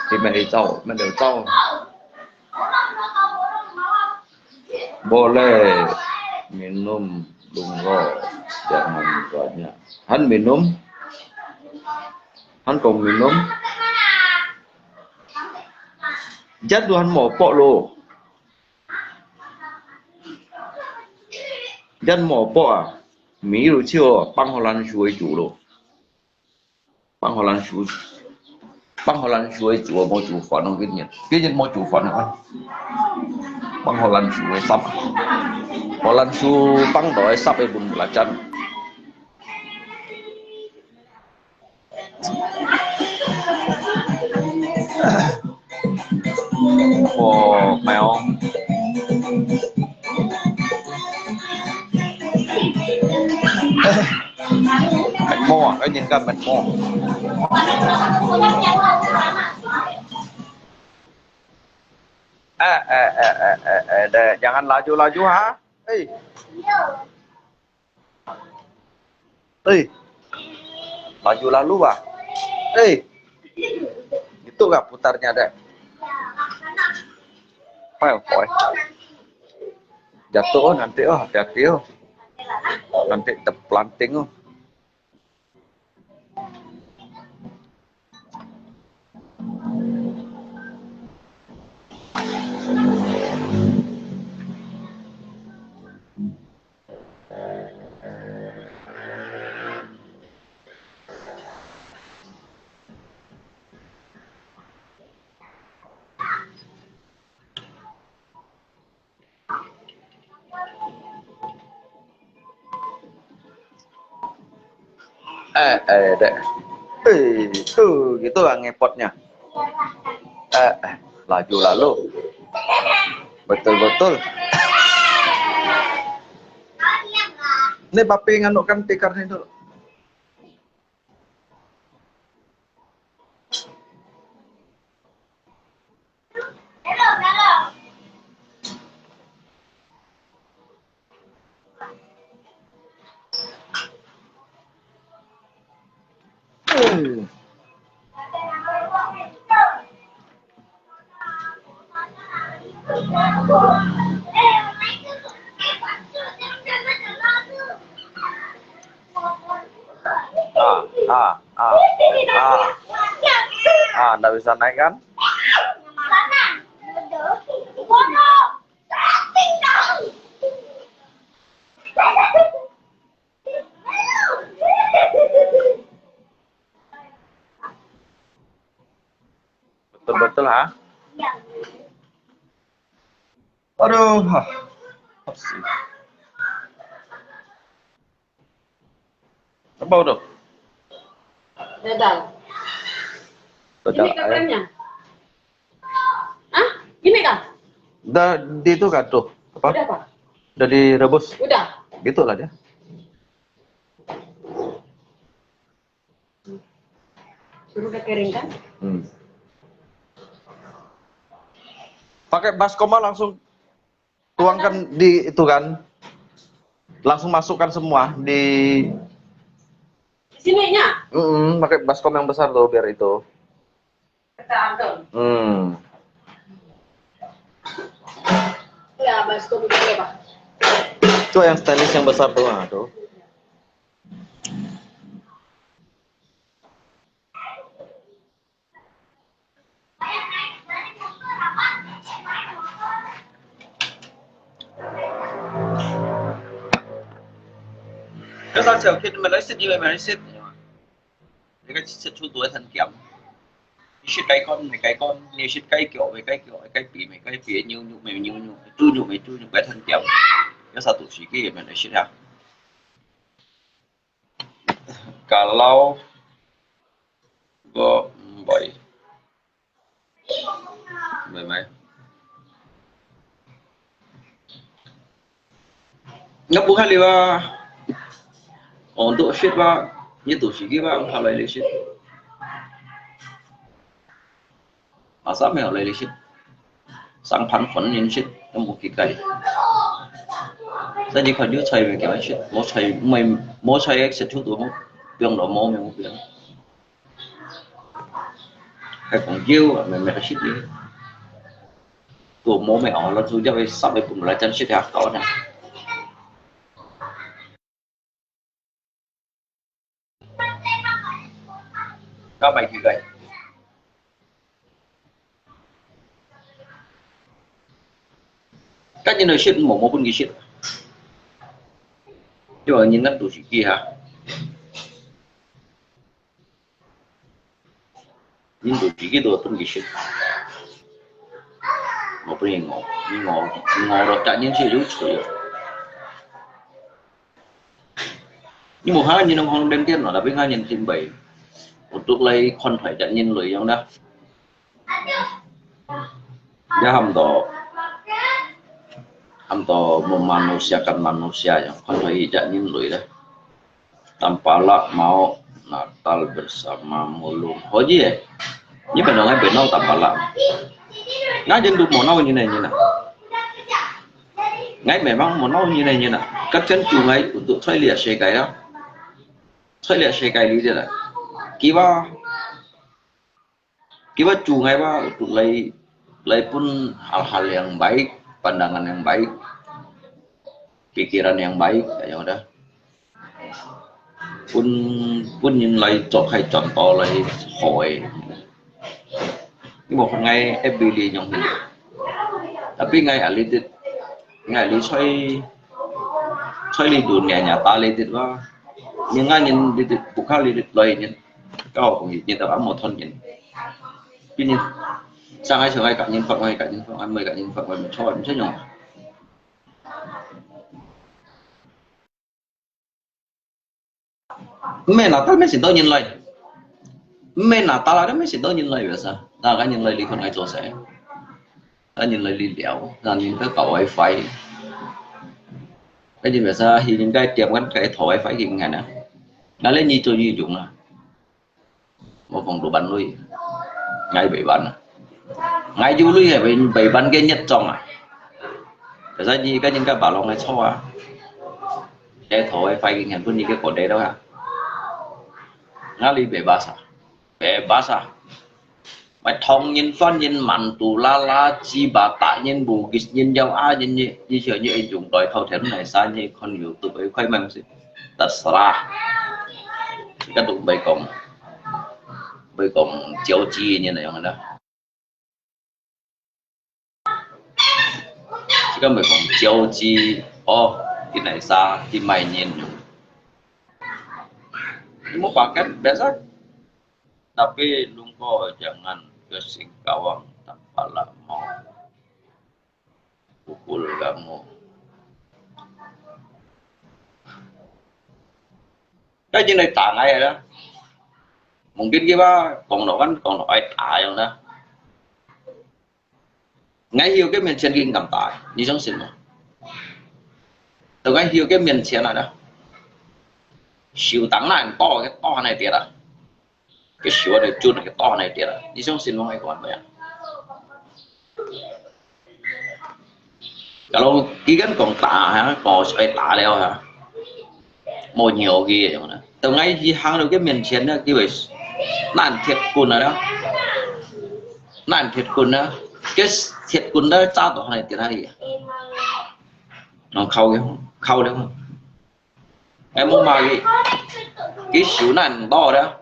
佢咪嚟走，咪嚟走。Boleh minum dulu, jangan banyak. Han minum, han kong minum. Jat tu han mò pok lo. Jat mò pok à, mi lu chiu bang ho lan shui chu lo. Bang ho lan shui, bang ho lan shui chu mo chu fan ho kit nyen. Kit nyen mo chu fan ho. Bang ho lan shui sap. Ho lan shui bang doi sap e bun la chan. 我没有。Mệt mỏi, cái nhìn cái mệt mỏi. Eh, eh, eh, eh, eh, eh, deh, jangan laju-laju, ha? Eh. Eh. Laju lalu, ah. Eh. Itu kah putarnya, deh? Poi, poi. Jatuh, oh, nanti, oh, hati-hati, oh. Nanti terpelanting, oh. Eh, eh, deh. Eh, tuh, gitu lah ngepotnya. Eh, eh, laju lalu. Betul-betul. Ini papi nganukan tikar ni dulu. Ah, ah, ah, ah. Ah, nggak bisa naik kan? Betul-betul, ha? Aduh, ha. Apa sih? Apa tu? Dadal. Dadal, ini eh. Katanya. Hah? Ini kah? Dah, di itu kah tuh? Apa? Udah, Pak. Udah direbus? Udah. Gitulah dia. Suruh dia keringkan. Hmm. Pakai baskom langsung tuangkan di itu kan. Langsung masukkan semua di sininya. Mm-mm, pakai baskom yang besar tuh biar itu. Hmm. Ya, baskom itu ya, Pak. Itu yang stainless yang besar tuh, ah, tuh. Cái sao chiều khi mà lấy xịt như vậy mà lấy xịt. Cái xịt chu tuổi thành kiểm. Xịt cái con này cái con, như xịt cái kiểu về cái kiểu, cái bị mày cái bị nhiều nhụ mày nhiều nhụ, chu nhụ mày chu nhụ cái thành kiểm. Cái sao tụi sĩ kia mà lấy xịt hả? Kalau gua mbai. Mbai mbai. Ngap bukan liwa. Untuk shit ba, itu sigi ba, halai le shit. Asa me halai le shit. Sang phan phun nin shit, em bu ki kai. Sa ji khan yu chai me kia shit, mo chai mai, mo chai ek shit chu tu mo, piang lo mo me mo piang. Hai kong jiu, me me shit ni. Tu mo me ong lo chu jia wei sa wei pun la chan shit ya kau na. Ka bai ki gai. Ka nyin no shit mo mo pun ki shit. Yo nyin nan tu shi ki ha. Nyin tu shi ki tu pun ki shit. Mo pun nyin ngo, nyin ngo, nyin ngo ro ka nyin shi yu chu yo. Nyin mo ha nyin nong hong den tien no, tapi ha nyin tin bai. Untuk lai khon thai chat nyin lui yong da. Dia ham to, ham to memanusiakan manusia yang kan hai jak nyin lui lah. Tanpa lak mau Natal bersama mulung. Ho ji eh. Ni benong ai benong tanpa lak. Ngai jen du mo nau nyin eh nyin ah. Ngai memang mo nau nyin eh nyin ah. Kat jen ju ngai untuk 在這世界啊. 在這世界裡的啦。佢話，佢話主愛話，來，來分hal-hal yang baik, pandangan yang baik, pikiran yang baik，恁樣个。分，分人來做開轉道來好个。 你無看𠊎F B裡用个，tapi𠊎ahli dit，𠊎ahli在，在裡dunia nyata裡dit哇，你𠊎人裡dit，bukan裡dit來人，kau pun人都阿無同人，比人，上海上海个人發，𠊎个人發，𠊎妹个人發，𠊎毋錯，毋使用。 毋係Natal乜先到人來，毋係Natal啊，乜先到人來，biasa。那个人來你看𠊎做啥？那人來你聊，那人在搞WiFi。那人biasa，佢人該點kan，該討WiFi佢看啊。那你做你用啊。 無講老闆鐳，𠊎袂辦啊。𠊎有鐳係袂，袂辦个業障啊。Biasa你跟人家把lòng个錯啊。該討个快个錢分你个過得了啊。𠊎你袂巴啥，袂巴啥。Mai thong人、番人、滿都啦啦、Cina、白人、Bugis人、Jawa人，你，你像你用來偷聽來啥，你看YouTube个快慢是。 Terserah。這个都毋會講，毋會講交際个人來用个啦。這个毋會講交際，哦，你來啥，你買人用。你無發現，biasa。Tapi lungko jangan ke Singkawang tanpa lama. Pukul kamu. Cái gì này trả ngay rồi đó. Mungkin佢話講到kan，講到愛打樣啦。𠊎曉佢面前佢敢打，你相信無？到𠊎曉佢面前啊，手當難刀，佢刀還來跌啊。 Cái手在準，佢刀還來跌啊！你相信無？𠊎講無啊？Kalau佢敢講打哈，講愛打了哈，無鳥佢个樣啦。到𠊎去行到佢面前呢，佢會拿鐵棍啊啦，拿鐵棍啊，佢鐵棍呢，揸到還來跌下去啊！哦，敲佢，敲了。 𠊎無罵佢，佢手拿刀了。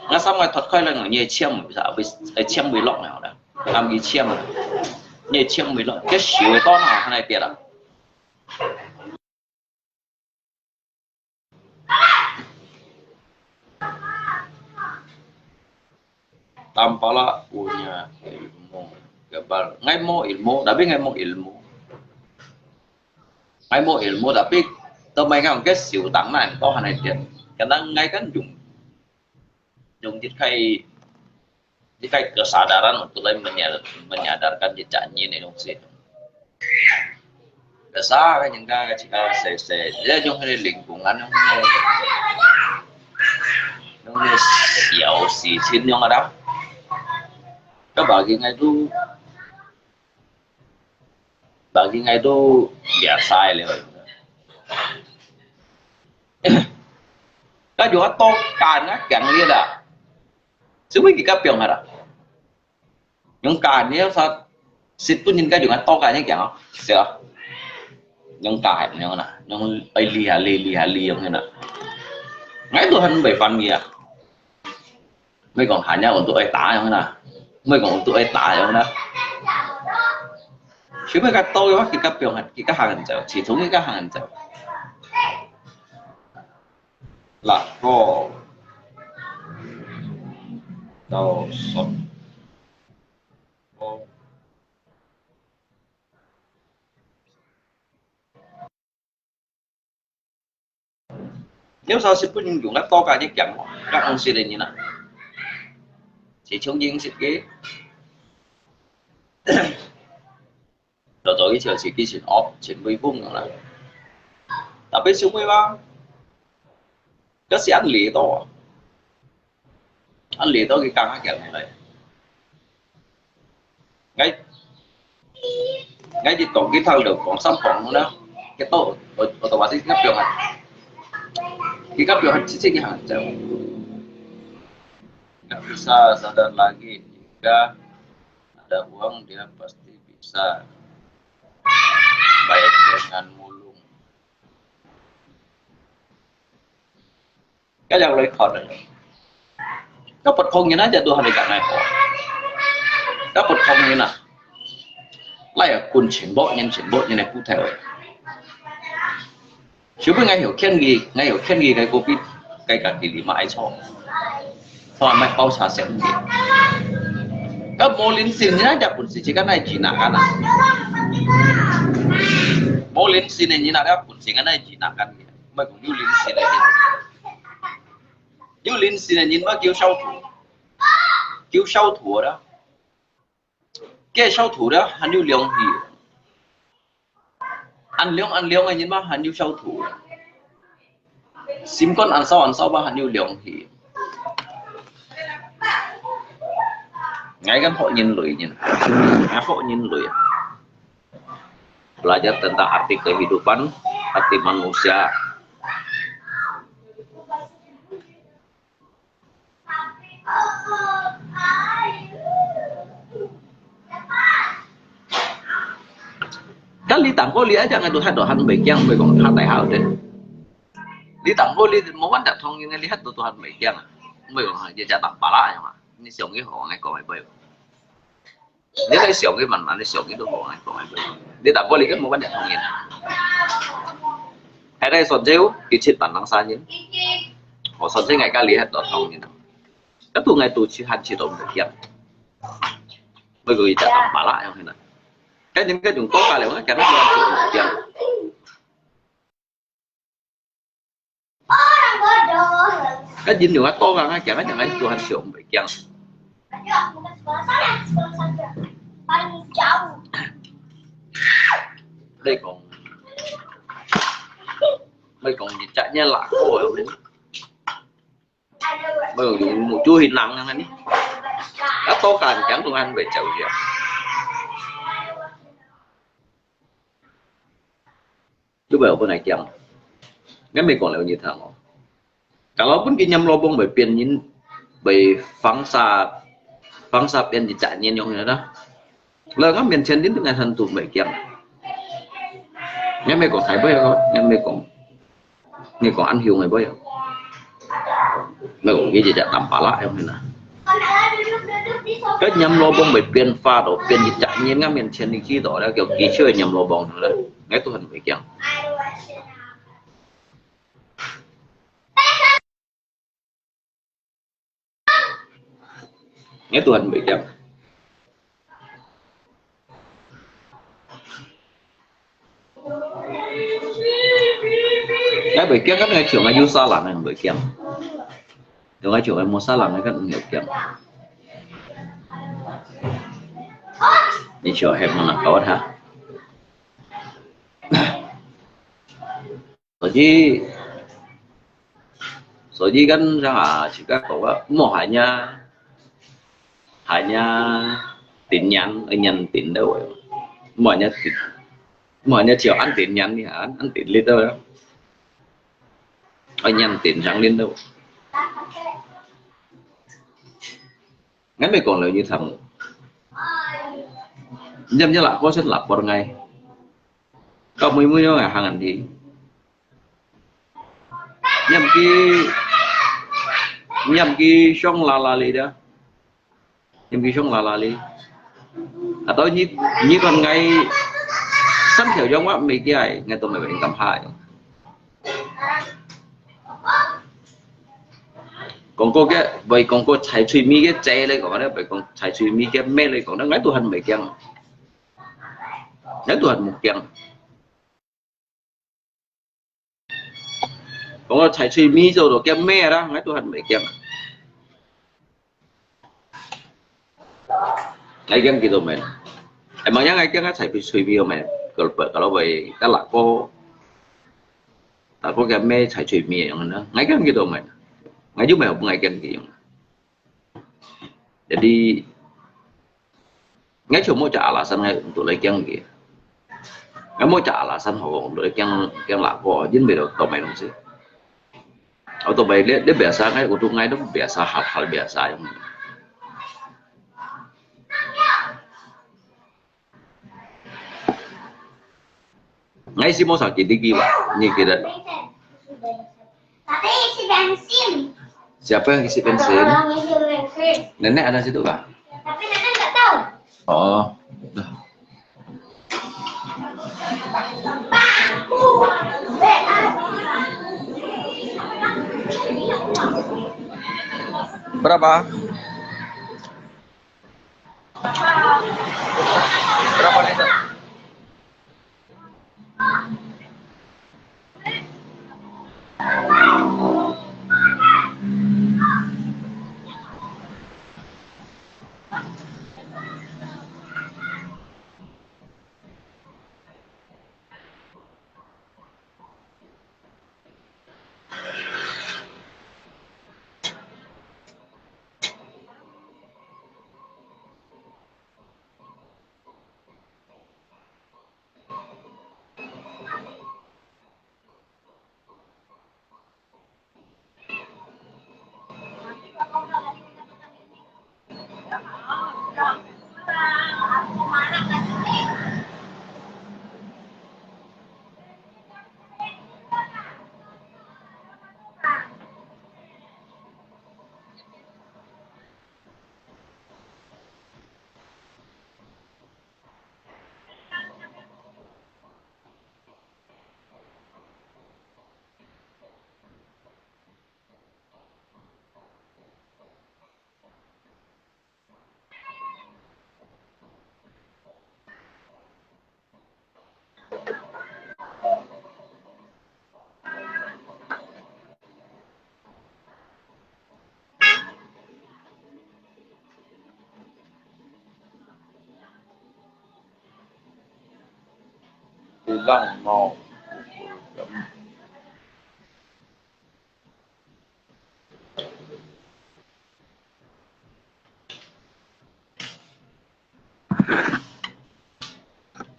𠊎心愛脫開了，你簽一下，會簽會落了啦，喊佢簽啊，你簽會落，佢手个刀拿還來跌啊。Tanpa punya ilmu kebal. Ngai mo ilmu, tapi ngai mo ilmu. Ngai mo ilmu, tapi teman kan ke siu tang nan, toh hanai tian. Kadang ngai kan yung, yung dit kai, dit kai kesadaran untuk lai menyadar-, menyadarkan jejak nyi ni dong si. Biasa kan yung ka, cika sese, dia yung hini lingkungan yung hini, yung hini siau si sin yung ada. Ka bagi ngai tu, bagi ngai tu biasa aja leh. Ka jua tokan ka kiang lia da. Sumi kika piong hara. Yung ka ni sa sit pun yung ka yung tokan yung kiang. Sia. Yung ka yung na. Yung ai li ha li li ha li yung na. Ngai tu han bai fan lia. Mới講還要用到愛打樣啦，mới講用到愛打樣啦。小妹較多个話，佢較放，佢較行人走，始終佢較行人走。六個到十個。 有時候係分人用个多加一點哦，較安心个人啊。係像認識个，做做佢就自己先惡，先威風啦。特別小妹嘛，該係恁理到啊，恁理到佢更加強起來。𠊎，𠊎一講佢頭就講三講啦，佢到我，我都話佢个表現，佢个表現直接佢行走。Nggak bisa sadar lagi jika ada uang dia pasti bisa bayar dengan mulung. 該樣來看啊，該不同人啊，這都還沒講來好。該不同人啊，來啊，滾全部人，全部人來骨頭誒。 小妹，𠊎有權利，𠊎有權利，𠊎个比，該家己你嘛愛錯，錯嘛包查先个。該無良心人啊，本事自家哪會知哪間啊？無良心个人啊，本事自家哪會知哪間个？莫講有良心个人，有良心个人嘛叫小偷，叫小偷啦。 該小偷了還有良心，恁良恁良个人嘛還有小偷，心肝恁燒恁燒嘛還有良心。𠊎kan學人類人，𠊎學人類啊。Belajar tentang arti kehidupan, arti manusia. 但你當過你愛講个都還都還袂驚，毋會講較大下个。你當過你無問題，同人个你還都都還袂驚啊，毋會講一隻當巴拉樣啊，你想佢好，𠊎講个袂。 你來想佢慢慢，你想佢都好，講个袂。你大哥你个無問題同人。還來算數，佢七萬零三人。我算數，𠊎家裡還多同人。該都𠊎都去還去都毋驚。每個月就打麻辣樣个啦。該人該種國家了，𠊎驚佢還去都毋驚。 該人流較多啊，𠊎驚，𠊎驚，𠊎都還想袂驚。你講，你講一隻月啦，哦，你講目珠去冷啊，你。較多間驚都還袂走樣。 Cuba aku nak kiang. Kan mei kong leu nyi thang o. Kalau pun kinyam lobong bai pian nyin, bai fangsa, fangsa pian di cak nyin yong nyi dah. Leu ngam mian chen din tu ngai than tu mei kiang. Ngai mei kong thai bai ko, ngai mei kong. Ngai kong an hiu ngai bai. Ngai kong ki jejak tampala yong nyi dah. Cái nhắm lô bông bai pian fa đó, pian di cak nyin ngam mian chen di ki đó, là kiểu kỳ chưa nhắm lô bông nữa. Ngai tu han bai kiang. Ngai tu han bai kiang. Ngai bai kiang kan ngai chiu ngai yu sa lan ngai bai kiang. Ngai chiu ngai mu sa lan ngai kan ngai kiang. Ni chiu hem mana kawat ha. Jadi, jadi kan sang a, jika kau mo hanya, hanya tin nyan, nyan tin dah. Mo hanya tin, mo hanya chiu an tin nyan ni, an, an tin lit dah. Nyan tin sang lit dah. Ngai mei kong leu nyi thang. Nyam nyam lah, kau sen lah por ngai. Kau mui mui ngai hang an di. Nyam ki, nyam ki shong la la li dah. Nyam ki shong la la li. Atau nyi, nyi kon ngai san thiau yong wa mei ki ai, ngai to mei bai kam ha yong. Kong ko ke, bai kong ko chai chui mi ke chai lai kong dah, bai kong chai chui mi ke mei lai kong dah, ngai tu han mei kiang. Ngai tu han mu kiang. Kong ko chai chui mi zo do ke mei dah, ngai tu han mei kiang. Ngai kiang ki do mei. Emangnya ngai kiang ngai chai phi chui mi yong mai, kalau kalau bai ka lak ko, lak ko kiang mai chai chui mi yong na. Ngai kiang gitu mai. Ngai ju mai bu ngai kiang gitu yong. Jadi ngai cuma cak alasan ngai untuk lai kiang gitu. Ngai mau cak alasan ho untuk lai kiang kiang lak ko, jin mai do to mai dong si. Auto bai dia, dia biasa ngai, untuk ngai tu biasa, hal-hal biasa yong. Ngai isi mau sakit dikit, Pak. Ni kita. Tapi isi bensin. Siapa yang isi bensin? Ada orang isi bensin. Nenek ada situ kah? Tapi nenek nggak tahu. Oh. Dah. Berapa? Berapa liter? Bilang mau.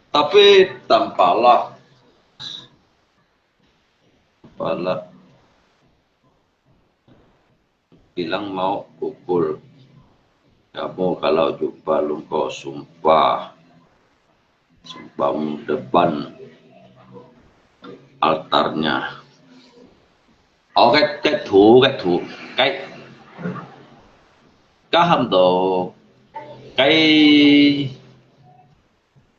Tapi tanpa lah. Tanpa lah. Bilang mau pukul. Kamu kalau jumpa lungko, sumpah. Sumpah depan altarnya. Ồ, cái, cái thủ, cái thủ, cái, cái hâm đồ, cái,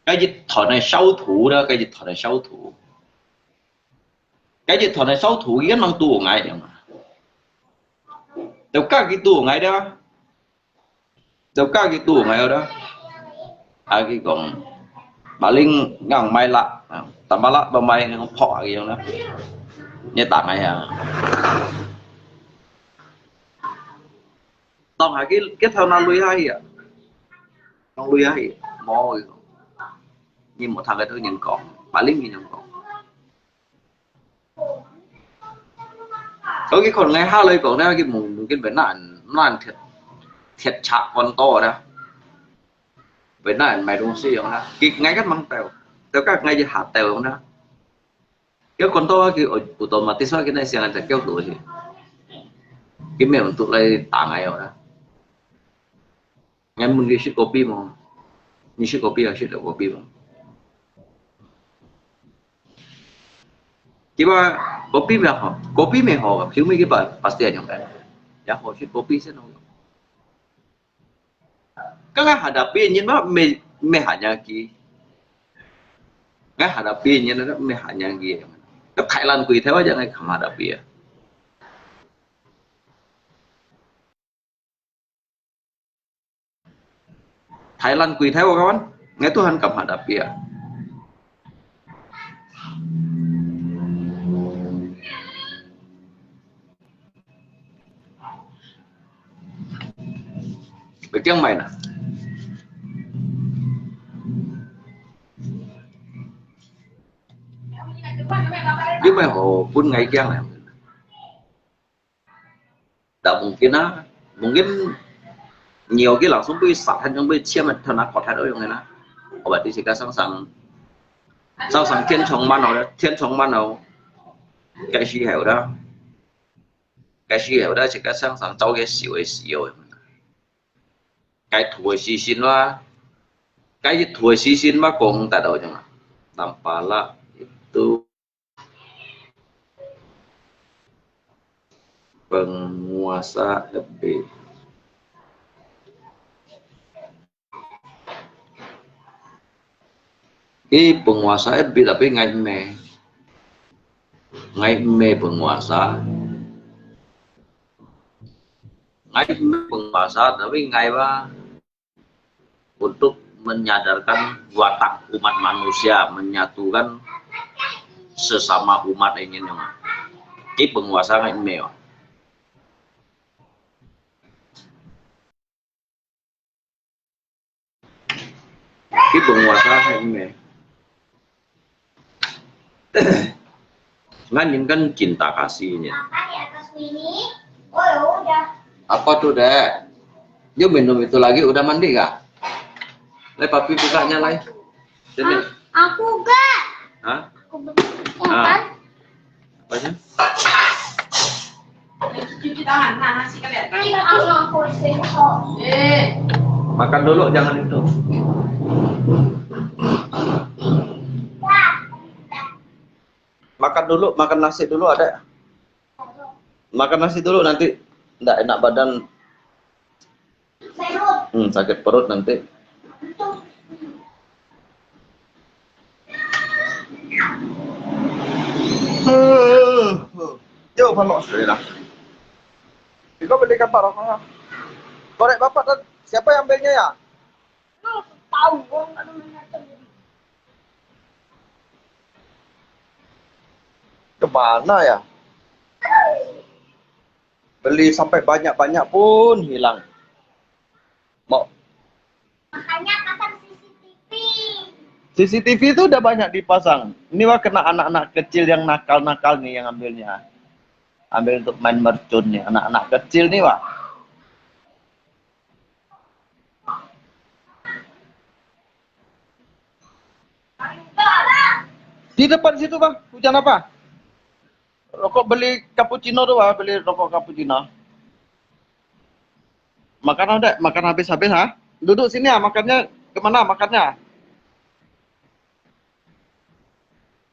cái dịch thuật này sáu thủ đó, cái dịch thuật này sáu thủ. Cái dịch thuật này sáu thủ, cái năng tu ở ngay mà. Đâu có cái tu ở ngay đó. Tau ka ki tu ngai dah. A ki kong, paling ngang mai lah. Tanpa lah, tanpa mai ngang phok a ki yong dah. Nyi tang ai ha. Tong ha ki, ki thau na lui ha hi a. Tong lui ha hi. Mo ki kong. Nyi mo thang ki tu nyi kong. Paling nyi kong. Có cái con ngay ha lời con đó cái mùng mùng cái bên nan nan thiệt thiệt chặt con to đó. Bên nan mày đúng xí đó. Cái ngay cái măng tèo. Tèo các ngay hạt tèo đó. Cái con to cái ô tô mà tí sao cái này xem là kéo tuổi gì. Cái mẹ mình tụt lại tả ngay đó. Ngai mừng cái shit copy mà. Như shit copy là shit copy mà. Kiba kopi mè hò, kopi mè hò, hiu mè kiba pasti anyong kan. Ya hò shi kopi sen hò. Ka ngai hadapi nyin ma mè mè hanya ki. Ngai hadapi nyin na mè hanya ki. Ka Thailand kui Thaiwan ya ngai kham hadapi ya. Thailand kui Thaiwan kawan, ngai Tuhan kam hadapi ya. Bê kiang mai na. 因為好分𠊎驚啊。Tak mungkin啊，mungkin nhiều cái langsung被殺，還將被簽啊，他拿口袋都用的啦。我把這些个上上，上上天窗慢哦，天窗慢哦，該時候的，該時候的，這个上上早个時候的時候，該土的時辰啦，該土的時辰嘛，講得到樣啊，nampak itu penguasa F B. Ih, penguasa F B tapi ngai meh. Ngai meh penguasa. Ngai meh penguasa tapi ngai ba untuk menyadarkan watak umat manusia, menyatukan sesama umat ini nyo. Ki penguasa ngai meh. Ki penguasa ngai meh. Ngan yin kan cinta kasihnya. Apa tuh, Dek? Yuk minum itu lagi, udah mandi kah? Lai, Papi bukanya, lai. Sini. Aku gak. Hah? Aku belum. Ah. Kan? Apanya? Cuci tangan, nah, nasi kalian. Ayo, aku, aku, aku. Eh. Makan dulu, jangan itu. Makan dulu, makan nasi dulu, Adek. Makan nasi dulu, nanti ndak enak badan. Hmm, sakit perut nanti. Yo, kalau sudah lah. Kau beli kapal apa? Korek bapak tadi, siapa yang ambilnya ya? Tahu orang ada mana tadi. Kemana ya? Beli sampai banyak-banyak pun hilang. Mau. Makanya pasang C C T V. C C T V itu udah banyak dipasang. Ini wah kena anak-anak kecil yang nakal-nakal nih yang ambilnya. Ambil untuk main mercun nih, anak-anak kecil nih, wah. Di depan situ, Bang. Hujan apa? Rokok beli cappuccino tuh, Bang. Beli rokok cappuccino. Makan ada, makan habis-habis, ha? Duduk sini ya, makannya kemana makannya?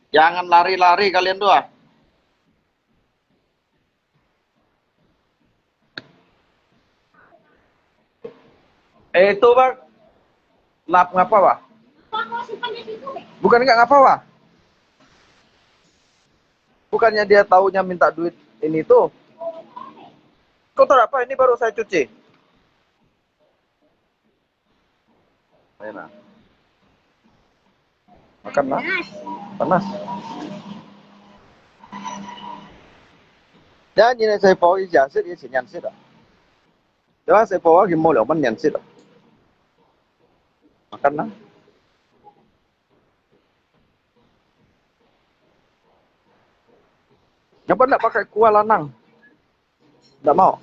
Jangan lari-lari kalian tuh, ah. Eh, itu, Bang. Lap ngapa, Bang? Bukan nggak ngapa, Bang? Bukannya dia taunya minta duit ini tuh. Kotor apa? Ini baru saya cuci. Ayo, nah. Makan, nah. Panas. Ya, ini saya bawa isi hasil, isi nyansit, ah. Ya, saya bawa gimol, ya, man nyansit, ah. Makan, nah. Ngapa ndak pakai kuah lanang? Ndak mau.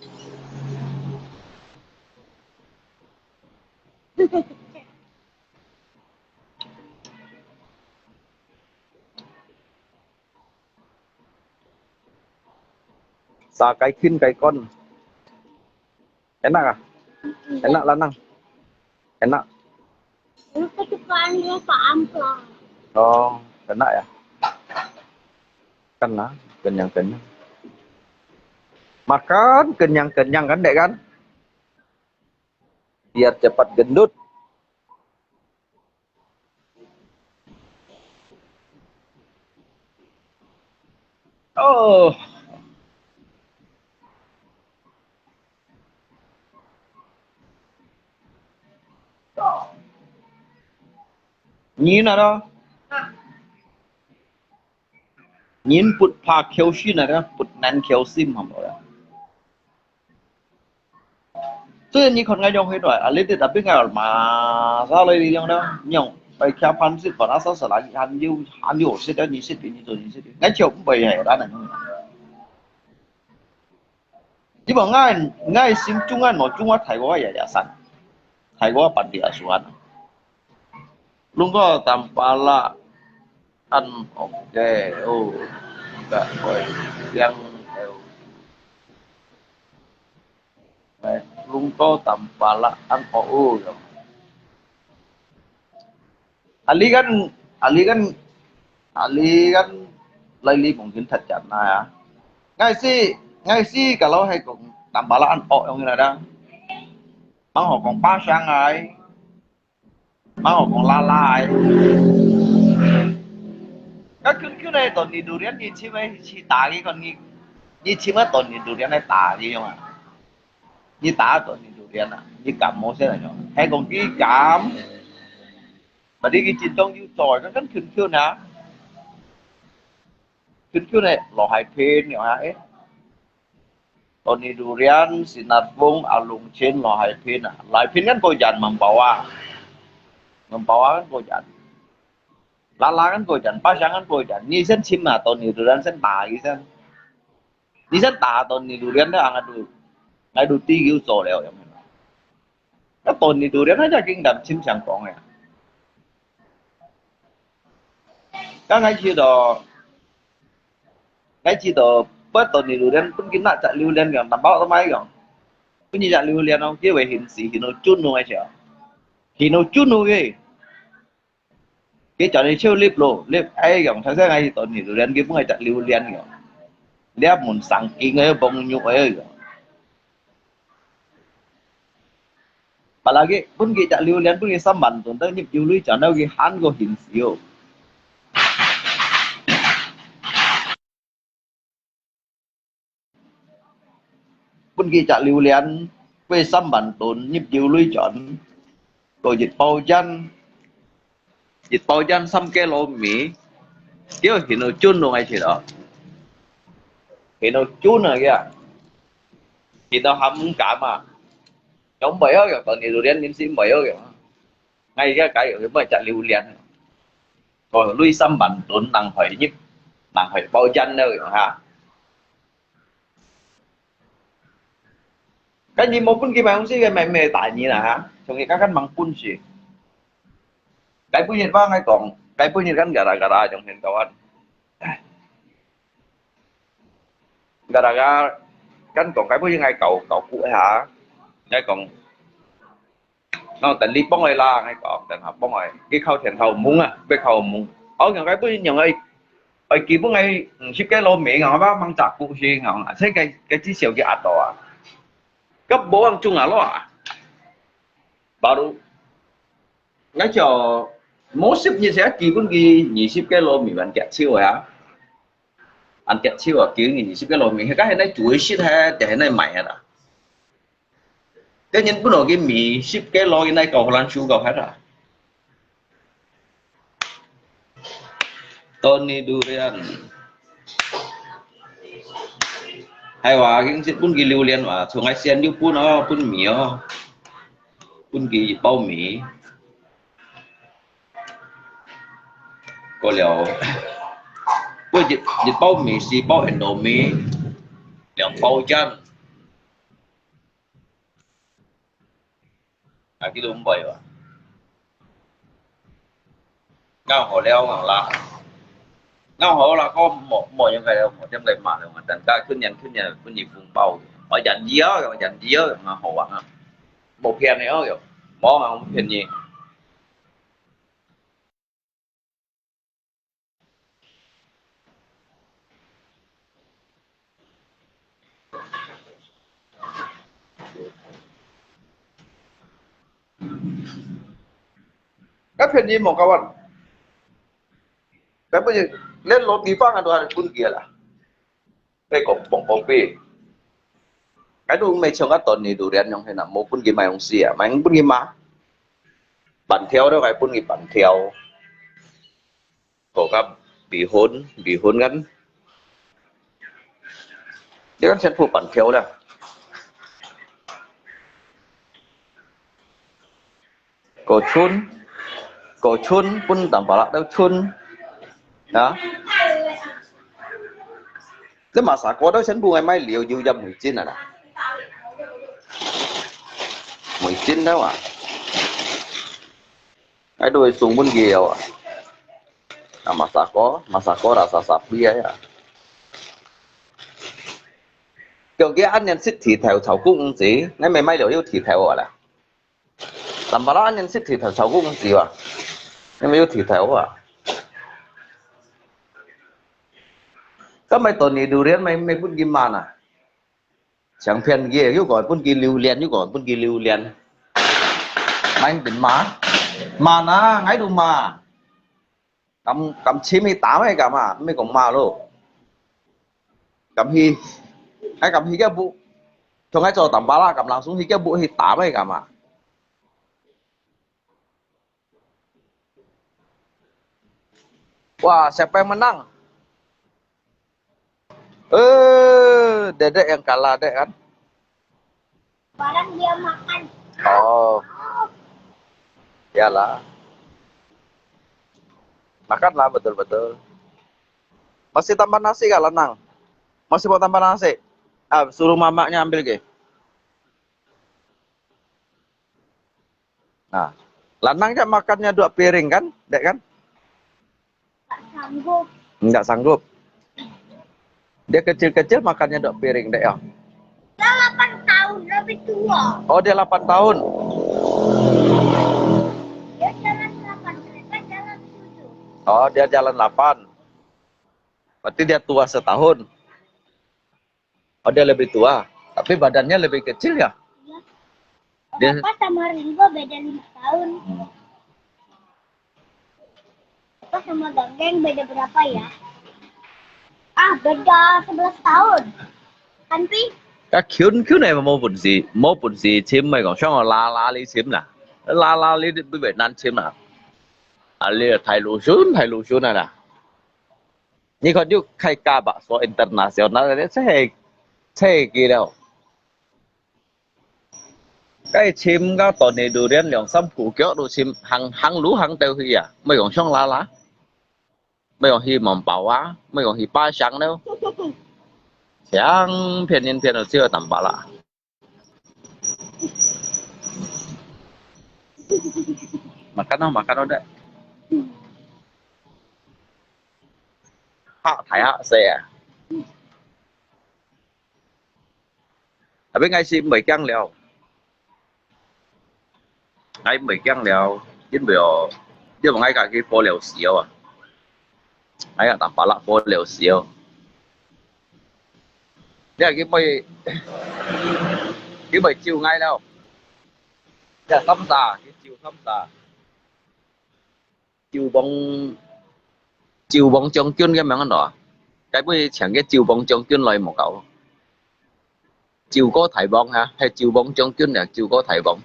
Sa kai khin kai kon. Enak ah? Enak lanang. Enak. Itu ketupaannya Pak Amplang. Oh, enak ya. Kan lah, kenyang-kenyang. Makan kenyang-kenyang kan, Dek kan? Biar cepat gendut. Oh. Nyi na da. Nyin put pa kiu shi na da, put nan kiu sim ham da. Tuh, nyi khon ngai yong hui doi, a lit dit a bing ngai ma sa loi di yong da, nyong. 愛徛飯食，飯啊，少少啦，還有，還有食了，你食，你做你食，𠊎就毋會係啦，能。因為𠊎，𠊎心中啊，我中啊，大哥也也散，大哥辦的也算。Lungko tampalak an ok de, oh, ka koi yang eu. Lungko tampalak an ok, oh, Ali kan, Ali kan, Ali kan lai li mungkin thật chắn na ya. Ngai si, ngai si kalau hai kong tampalak an ok yang na da. Mang ho kong pa sang ai. Mang ho kong la la ai. Ka kun kun ai ton ni durian ni chim ai si ta ki kon ni, ni chim ai ton ni durian ai ta ki yong a. 你打到你就練啦，你感冒先來講，還講佢感，把你个震動又做，跟跟群群啊，群群的羅海平了啊，誒，到你就練，是那風啊，龍泉羅海平啊，羅海平跟過人問包啊，問包啊跟過人，拉拉跟過人，巴香跟過人，你先親嘛，到你就練先打一聲。 你先打到你榴蓮了，𠊎都，𠊎都知有做了，有沒有？那到你榴蓮，那就跟咱親像講的。剛開始都，開始都，不到你榴蓮，本身那隻榴蓮樣，難保都買樣。本身隻榴蓮哦，叫為形式，形到準了个，形到準了个。 佢叫你手捏咯，捏，哎，樣，頭先𠊎去到你榴槤，佢分𠊎隻榴槤樣。你啊問生驚个，望肉个樣。Apalagi分佢隻榴槤，分佢三萬多，等入油鐳轉到佢還過現時哦。 分佢隻榴槤，過三萬多入油鐳轉，過一包煙，一包煙三個糯米，叫形到準咯，𠊎知道。形到準啊，佢啊，形到含毋減啊，有無有用？當然榴槤，你係無有用啊。 𠊎而家解藥，佢買隻榴槤，哦，鐳三萬多，人害入，人害包煙了，哈。該你無分佢買東西，佢買咩大人啊，哈？從佢剛剛忙本事。該本日話𠊎講，該本日跟嘎啦嘎啦，從現到啊。 Gara-gara kan講，該本應該搞，搞古下，𠊎講，哦，等你幫我啦，𠊎講，等下幫我，佢靠天靠門啊，要靠門。哦，用該本用个，愛基本个五十個糯米，𠊎話吂炸古先，𠊎講，這個，個至少佢壓到啊，佢無往中啊落啊，baru，𠊎就無十日時，基本佢二十個糯米還跌手啊。 恁跌手啊，幾年二十個糯米，該係來煮个食係，定係來賣个啦？該人本來佢米十個糯米來搞，好難收搞開啦。Tony Durian，係話，經濟分佢榴槤嘛，從來先有分哦，分米哦，分佢一包米。 過了，過一，一包米，四包Indomie，兩包醬。啊，佢都毋會吧？咬好了，咬啦。咬好啦，講莫，莫用該了，莫點該罵了，等下去年，去年分你紅包，我忍你哦，忍你哦，蠻好玩啊。莫騙你哦，莫啊，騙你。 該便宜無夠啊！該不是連落地方啊都還分佢啦。 該講磅磅比，該都毋係像該Tony Durian樣形啊，無分佢買東西啊，買分佢嘛，粄條都還分佢粄條，個个米粉，米粉kan，這个全部粄條啦。 個春，過春，分Tampalak都春，啊？這Masako都全部愛買料，油鹽味精啊啦。味精了啊，愛都會送分佢了啊。啊，Masako，Masako rasa sapi啊。叫佢恁樣食地頭炒公子，你咪買料又地頭啊啦。 Tampalak恁樣食地頭炒公子啊，你咪有地頭啊。該買Tony Durian，買，買分佢慢啊。相片佢又講分佢榴槤，又講分佢榴槤。買分慢，慢啊，𠊎都慢。 敢，敢尋去打咩敢啊？毋係講罵咯。敢去，還敢去个屋，同𠊎做Tampalak，敢langsung去个屋去打咩敢啊？Wah, siapa yang menang? Eh, Dedek yang kalah, Dek, kan? Barang dia makan. Oh. Iyalah. Makanlah betul-betul. Masih tambah nasi kah, Lanang? Masih mau tambah nasi? Ah, suruh mamaknya ambil ke. Nah, Lanang aja makannya dua piring kan, Dek kan? Tak sanggup. Nggak sanggup. Dia kecil-kecil makannya dua piring, Dek ya. Dia delapan tahun, lebih tua. Oh, dia delapan tahun. Dia jalan delapan, mereka jalan tujuh. Oh, dia jalan delapan. Berarti dia tua setahun. Oh, dia lebih tua, tapi badannya lebih kecil ya? Iya. Dia Papa sama Ringo beda lima tahun. Hmm. Papa sama Ganggang beda berapa ya? Ah, beda sebelas tahun. Kan, Pi? Ka kyun kyun ai mo pun si, mo pun si chim mai kong, shong la la li chim na. La la li bi bi nan chim na. Ali thai lu shun, thai lu shun na. 你看，你開價吧，所international，這係，這係幾了？該尋个Tony Durian兩三步腳都尋，行，行路行到去啊，毋用上啦啦，毋用去望包啊，毋用去巴掌了，想騙人騙到只有淡薄啦。 Makan oh, makan oh, Dek. Hak thai hak se ah. Tapi ngai si mbei kiang liao. Ngai mbei kiang liao, in mbei oh, dia ngai ka ki po liao si ah. Ai, ah, Tampalak po liao siu. Dia ki moi, ki moi chiu ngai liao. Dia samsa, ki chiu samsa. Chiu bong, chiu bong jong jun ke meng ano. Kai moi chiang ke chiu bong jong jun loi mo kau. Chiu ko thai bong ha, hai chiu bong jong jun ya, chiu ko thai bong.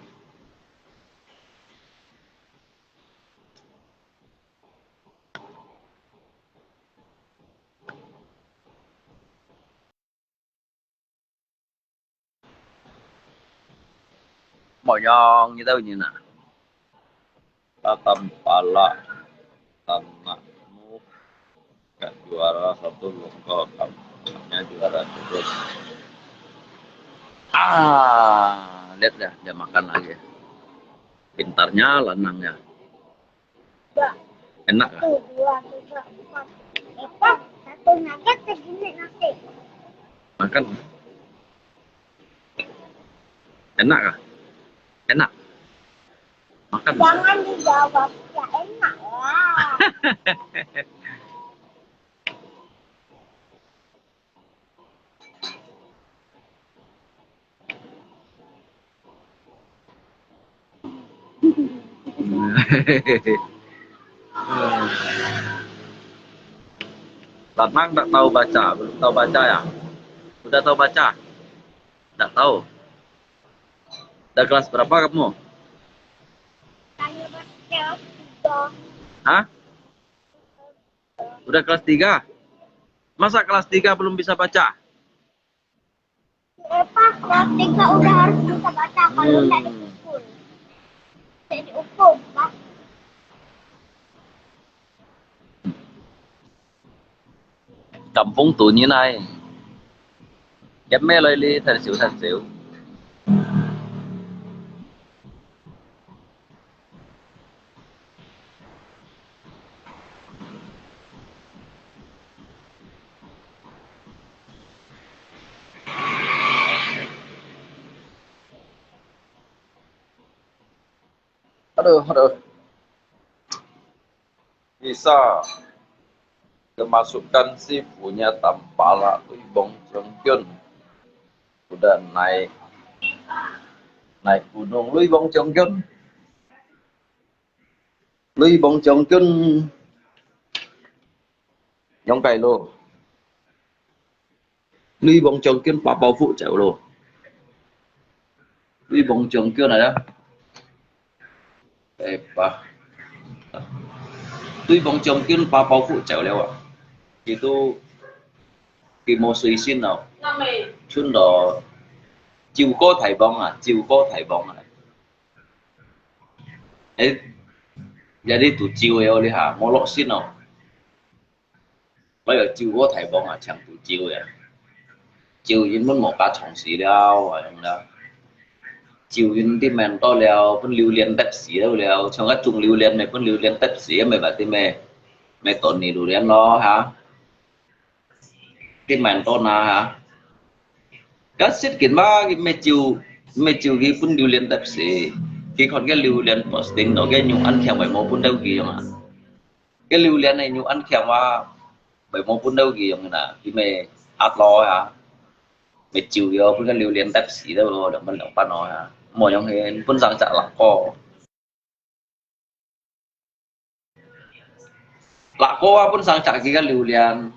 無樣，你兜人啊，tatap pala tanahmu, gak juara satu lokal, hanya juara terus. Ah, lihat dah, dia makan lagi. Pintarnya lanangnya. Enak kah? Satu, dua, tiga, empat. Empat. Satu nugget segini nasi. Makan. Enak kah? Enak. Makan. Jangan dijawab. Ya enak lah. Tatang tak tahu baca, belum tahu baca ya? Udah tahu baca? Tak tahu. Dah kelas berapa kamu? Saya kelas tiga. Hah? Udah kelas tiga? Masa kelas tiga belum bisa baca? Si Eva kelas tiga udah harus bisa baca kalau nggak dipukul. Nggak dihukum, Pak. 感風度人來，也咩來哩，趁手趁手。Hello，hello。 Bisa kemasukan si punya tampala Lui Bong Jong Kyun. Udah naik, naik gunung Lui Bong Jong Kyun. Lui Bong Jong Kyun. Yong kai lo. Lui Bong Jong Kyun 八宝户走咯。Lui Bong Jong Kyun啊，哎吧，Lui Bong Jong Kyun 八宝户走了啊，佢都佢無水性咯，伸到九个大房啊，九个大房啊，哎，也你都九个哦，你哈，無落性哦。 𠊎有九个大房啊，全部九个。九人分無加床死了，啊樣啦。九人啲命到了，分榴莲得死了了，像个種榴莲咩，分榴莲得死，咩話啲咩，咩當你榴莲咯哈。啲命到哪哈？該識緊嘛，佢咩九，咩九佢分榴莲得死，佢看个榴莲posting到个肉眼強，會無分到佢樣啊。 个榴莲呢，又恁強哇，袂無分到佢樣啦，佢咪壓落啊，咪照樣分个榴莲得死了咯，兩分兩半咯啊，無樣去分上隻辣哥。辣哥啊，分上隻佢个榴莲，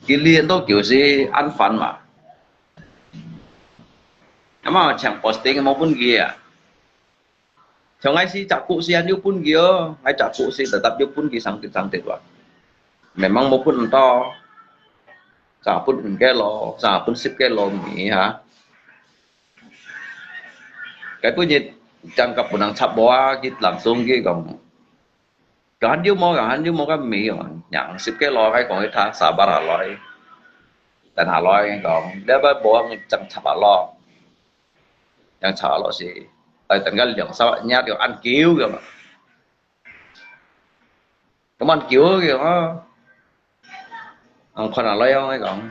佢榴莲都叫是恁煩嘛。那麼像 posting 無分佢啊。 像𠊎四隻股市還有分佢哦，𠊎隻股市tetap有分佢上跌上跌哇。Memang無分到，成分五个咯，成分十个咯米哈。該本日正甲分人插播啊，佢langsung佢講，講還有無，講還有無个米哦，yang十个咯，該講佢他sabar下來，等下來講，你要無正插下咯。 Yang chả lo si, tại tận cái lượng sao nhát được ăn kiểu kìa mà. Cái ăn kiểu kìa mà. Ang khuôn là lấy ông ấy còn.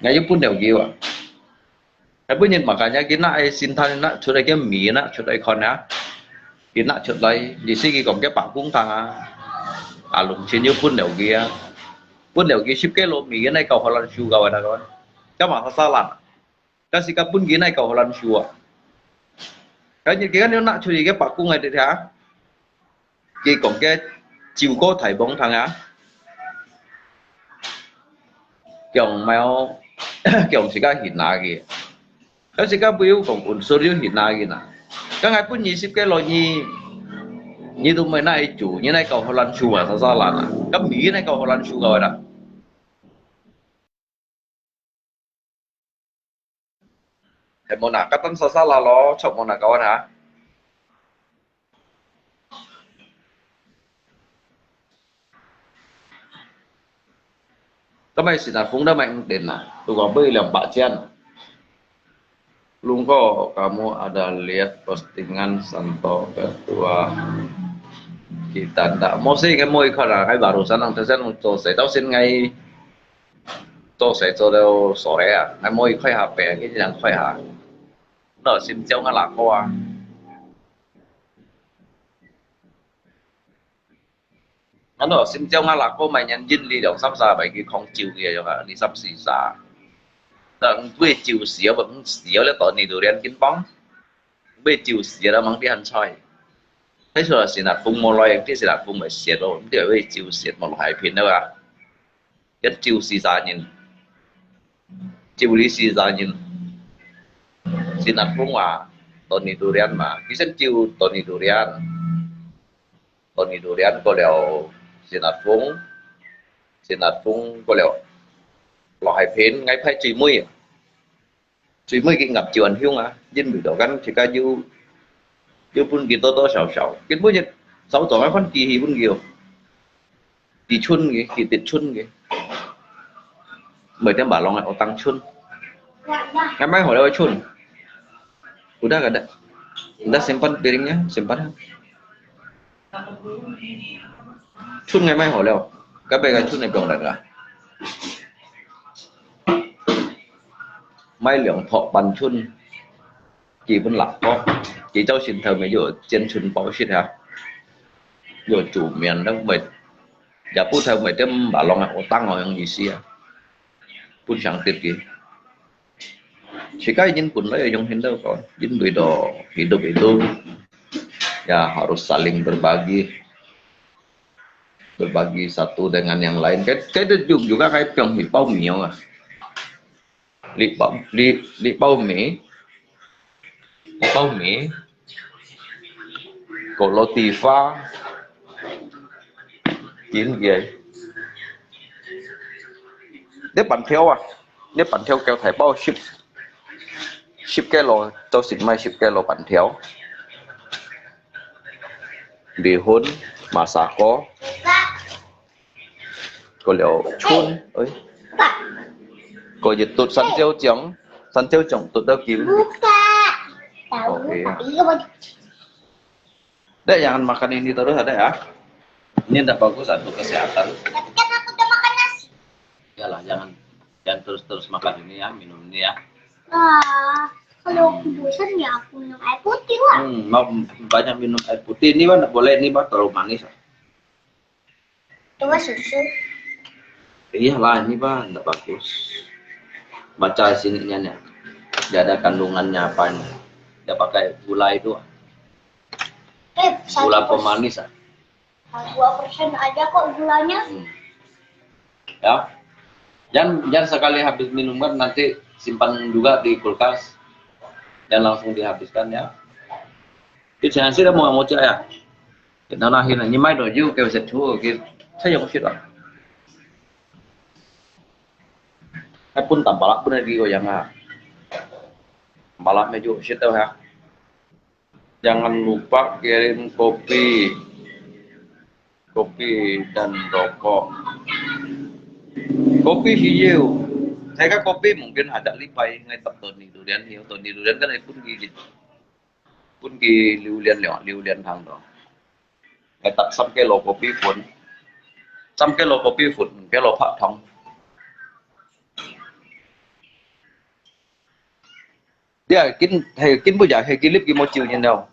Ngay giúp phút đều kiểu à. Cái bữa nhìn mà cả nhà kia nãy xin than nãy chuột đây cái mì nãy chuột đây con nè. Kia nãy chuột đây, đi xí kia còn cái bạc cũng thằng à. À, lùng xin giúp phút đều kia. Phút đều kia ship cái lô mì cái này cầu Hà Lan su cầu ở đây rồi. Chắc mà sao sao lắm. Kasi ka pun ki nai kau holan shua. Ka nyi ki kan yo nak churi ke pakung ai de ha. Ki kong ke chiu ko thai bong thang ha. Kiong mai o, kiong si ka hin na ki. Kasi ka bu yu kong un sur yu hin na ki na. Ka ngai pun nyi sip ke lo nyi, nyi tu mai nai chu, nyi nai kau holan shua sa sa la na. Ka mi nai kau holan shua ka na. Hay mona, katan sa sa la lo, chok mona kawan ha. Kamai sinar phung da mai ung den na, tu kong bui liang ba chian. Lungko, kamu ada lihat postingan Santo Ketua kita ndak? Mo si ngai mo ikon a, ngai barusan ang tesen cho se, tau sin ngai cho se cho deu sore a, ngai mo ikhoi ha pe, ngi yang khoi ha. No sim chiao nga la ko a. Ano, sim chiao nga la ko mai nyan yin li liang sam sa bai ki khong chiu ki yong a, li sam si sa. Tang bui chiu siu, bang siu le to ni durian kin bang. Bui chiu siu la mang di han choi. Thai sua sinar phung mo loi, di sinar phung mai siet lo, di bui chiu siet mo lo hai pin da ba. Yan chiu si sa nyin. Chiu li si sa nyin. Sinar phung wa, to ni durian ma. Ki sen chiu to ni durian. Toni durian ko liao sinat phung, sinat phung ko liao. Lo hai phen ngai phai chui mui. Chui mui ki ngap chiu an hiung a, yin mui do kan chi ka yu, yu pun ki to to sao sao. Kin mui yin, 朝早𠊎看佢去分佢哦，佢春佢，佢跌春佢，每天把弄个我當春。𠊎買好了个春，udah kada, udah simpan piringnya, simpan. 春个買好了，該擺个春个放來啦。買兩托半春，基本六托，佢朝晨頭尾有煎春包食啊，有煮麵了，每，也不頭每點把弄啊，我當好樣意思啊，分上跌佢。 自家人本來用很多个，因為到hidup itu ya harus saling berbagi, berbagi satu dengan yang lain. Kaya, kaya itu juga, juga kaya piang hi bao mì ah. Li bao, li, li bao mì, li bao mì, có roti pha, kín kìa. Nếu bánh theo à, nếu bánh theo kéo thải bao ship, ship cái lô, cháu xin mai ship cái lô bánh theo. Bihun, masako, có liu chun, ơi. Có gì tụt sắn chiếu chồng, sắn chiếu chồng tụt đâu kìm. Oke. Dek, jangan makan ini terus, Dek, ya. Ini ndak bagus untuk kesehatan. Tapi kan aku udah makan nasi. Iyalah, jangan, jangan terus-terus makan ini ya, minum ini ya. Ah, kalau aku bosan ya aku minum air putih lah. Hmm, mau banyak minum air putih. Ini, Pak, ndak boleh ini, Pak, terlalu manis. Coba susu. Iyalah, ini, Pak, ndak bagus. Baca sininya nih. Ndak ada kandungannya apanya. Dia pakai gula itu. Eh, gula pemanis, ah. Dua persen aja kok gulanya. Hmm. Ya. Jangan, jangan sekali habis minum kan, nanti simpan juga di kulkas. Jangan langsung dihabiskan ya. Itu jangan sih mau mau ya. Kita nahin ni mai doju ke bisa chu ke saya yang sih lah. Hai pun tampalak pun lagi goyang ah. Tampalak meju sih tau ya. Jangan lupa kirim kopi. Kopi dan rokok. Kopi hiu. Saya kan kopi mungkin ada lipai ngai tak Tony Durian hiu. Tony Durian kan pun ki, pun ki liu lian liu, liu lian thang to. Ngai tak sam ke lo kopi pun. Sam ke lo kopi pun, ke lo pak thong. Dia kin, hei, kin bu ya, hei, kilip ki mo chiu nyen dau.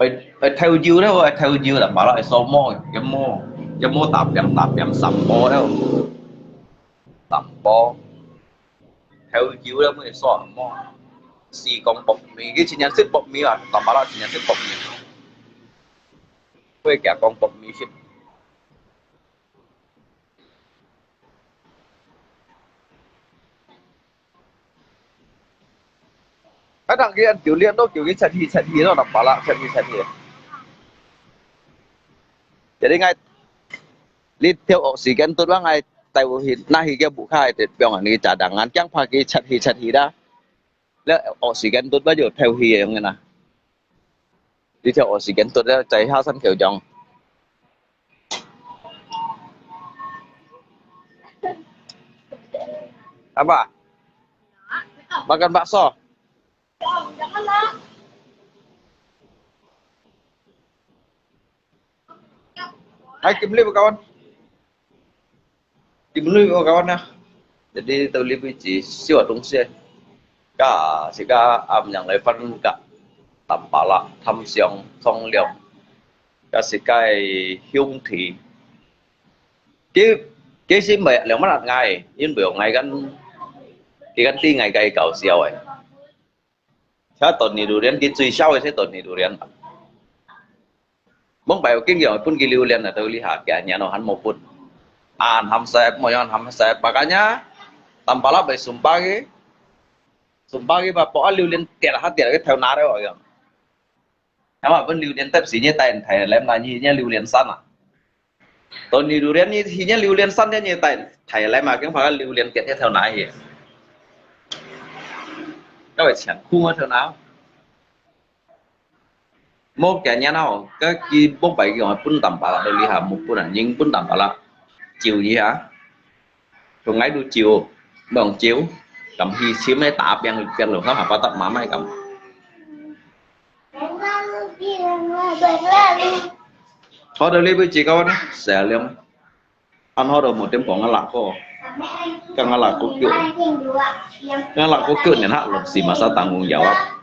Ai, ai, thêu chiu đó, ai, thêu chiu là mà lại so mô, cái mô, cái mô tạp điểm, tạp điểm sắm bó đó. Sắm bó. Thêu chiu đó mới so mô. Xì con bột mì, cái chi nhánh xếp bột mì à, tạm bảo là chi nhánh xếp bột mì. Quê kẻ con bột mì xếp. Kadang ki an kiu lian to kiu ki chat hi chat hi to, napa lah chat hi chat hi. Jadi ngai li theo oxygen tut wa ngai tai wu hi na hi kia bu khai te piong an ki cadangan kiang pha ki chat hi chat hi da. Le oxygen tut wa yo theo hi yang na. Li theo oxygen tut le cai ha san kiu jong. Apa? Makan bakso. Hai, Kim Lee, kawan. Kim Lee, kawan ya. Jadi, tau li biji siwa dong xie. Ka, sika am yang lai fan ka. Tam pala, tam siang, song liang. Ka sika hiung ti. Ki, ki si mai liang mana ngai, yin bu ngai kan, ki kan ti ngai kai kau siau ai. Sa ton ni durian, ki cui siau ai si ton ni durian. Mong bai king yang pun ki liu lian na tau li ha, kia nya no han mo pun. An ham sep, mo yang ham sep, makanya tam pala bai sumpa ki, sumpa ki ba po liu lian tiat ha tiat ki thau na dau yang. Ama pun liu lian tep si nye tai thai lem na nyi nye liu lian san a. 到你榴槤，你去年榴槤，三年你帶，帶來嘛，跟佢榴槤跌一條哪去？該位錢空个頭腦。無今年哦，該佢莫擺用分擔把啦，到你下莫分啊，人分擔把啦，照一下。 同𠊎都照，兩照，咁去尋个打邊邊路，看下巴得馬買咁。好到你會自家呢，細量，按好到無點講个辣哥，跟个辣哥叫，跟辣哥叫，然後落時嘛，啥當紅油啊。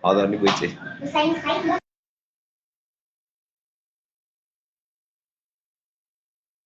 好到你會自。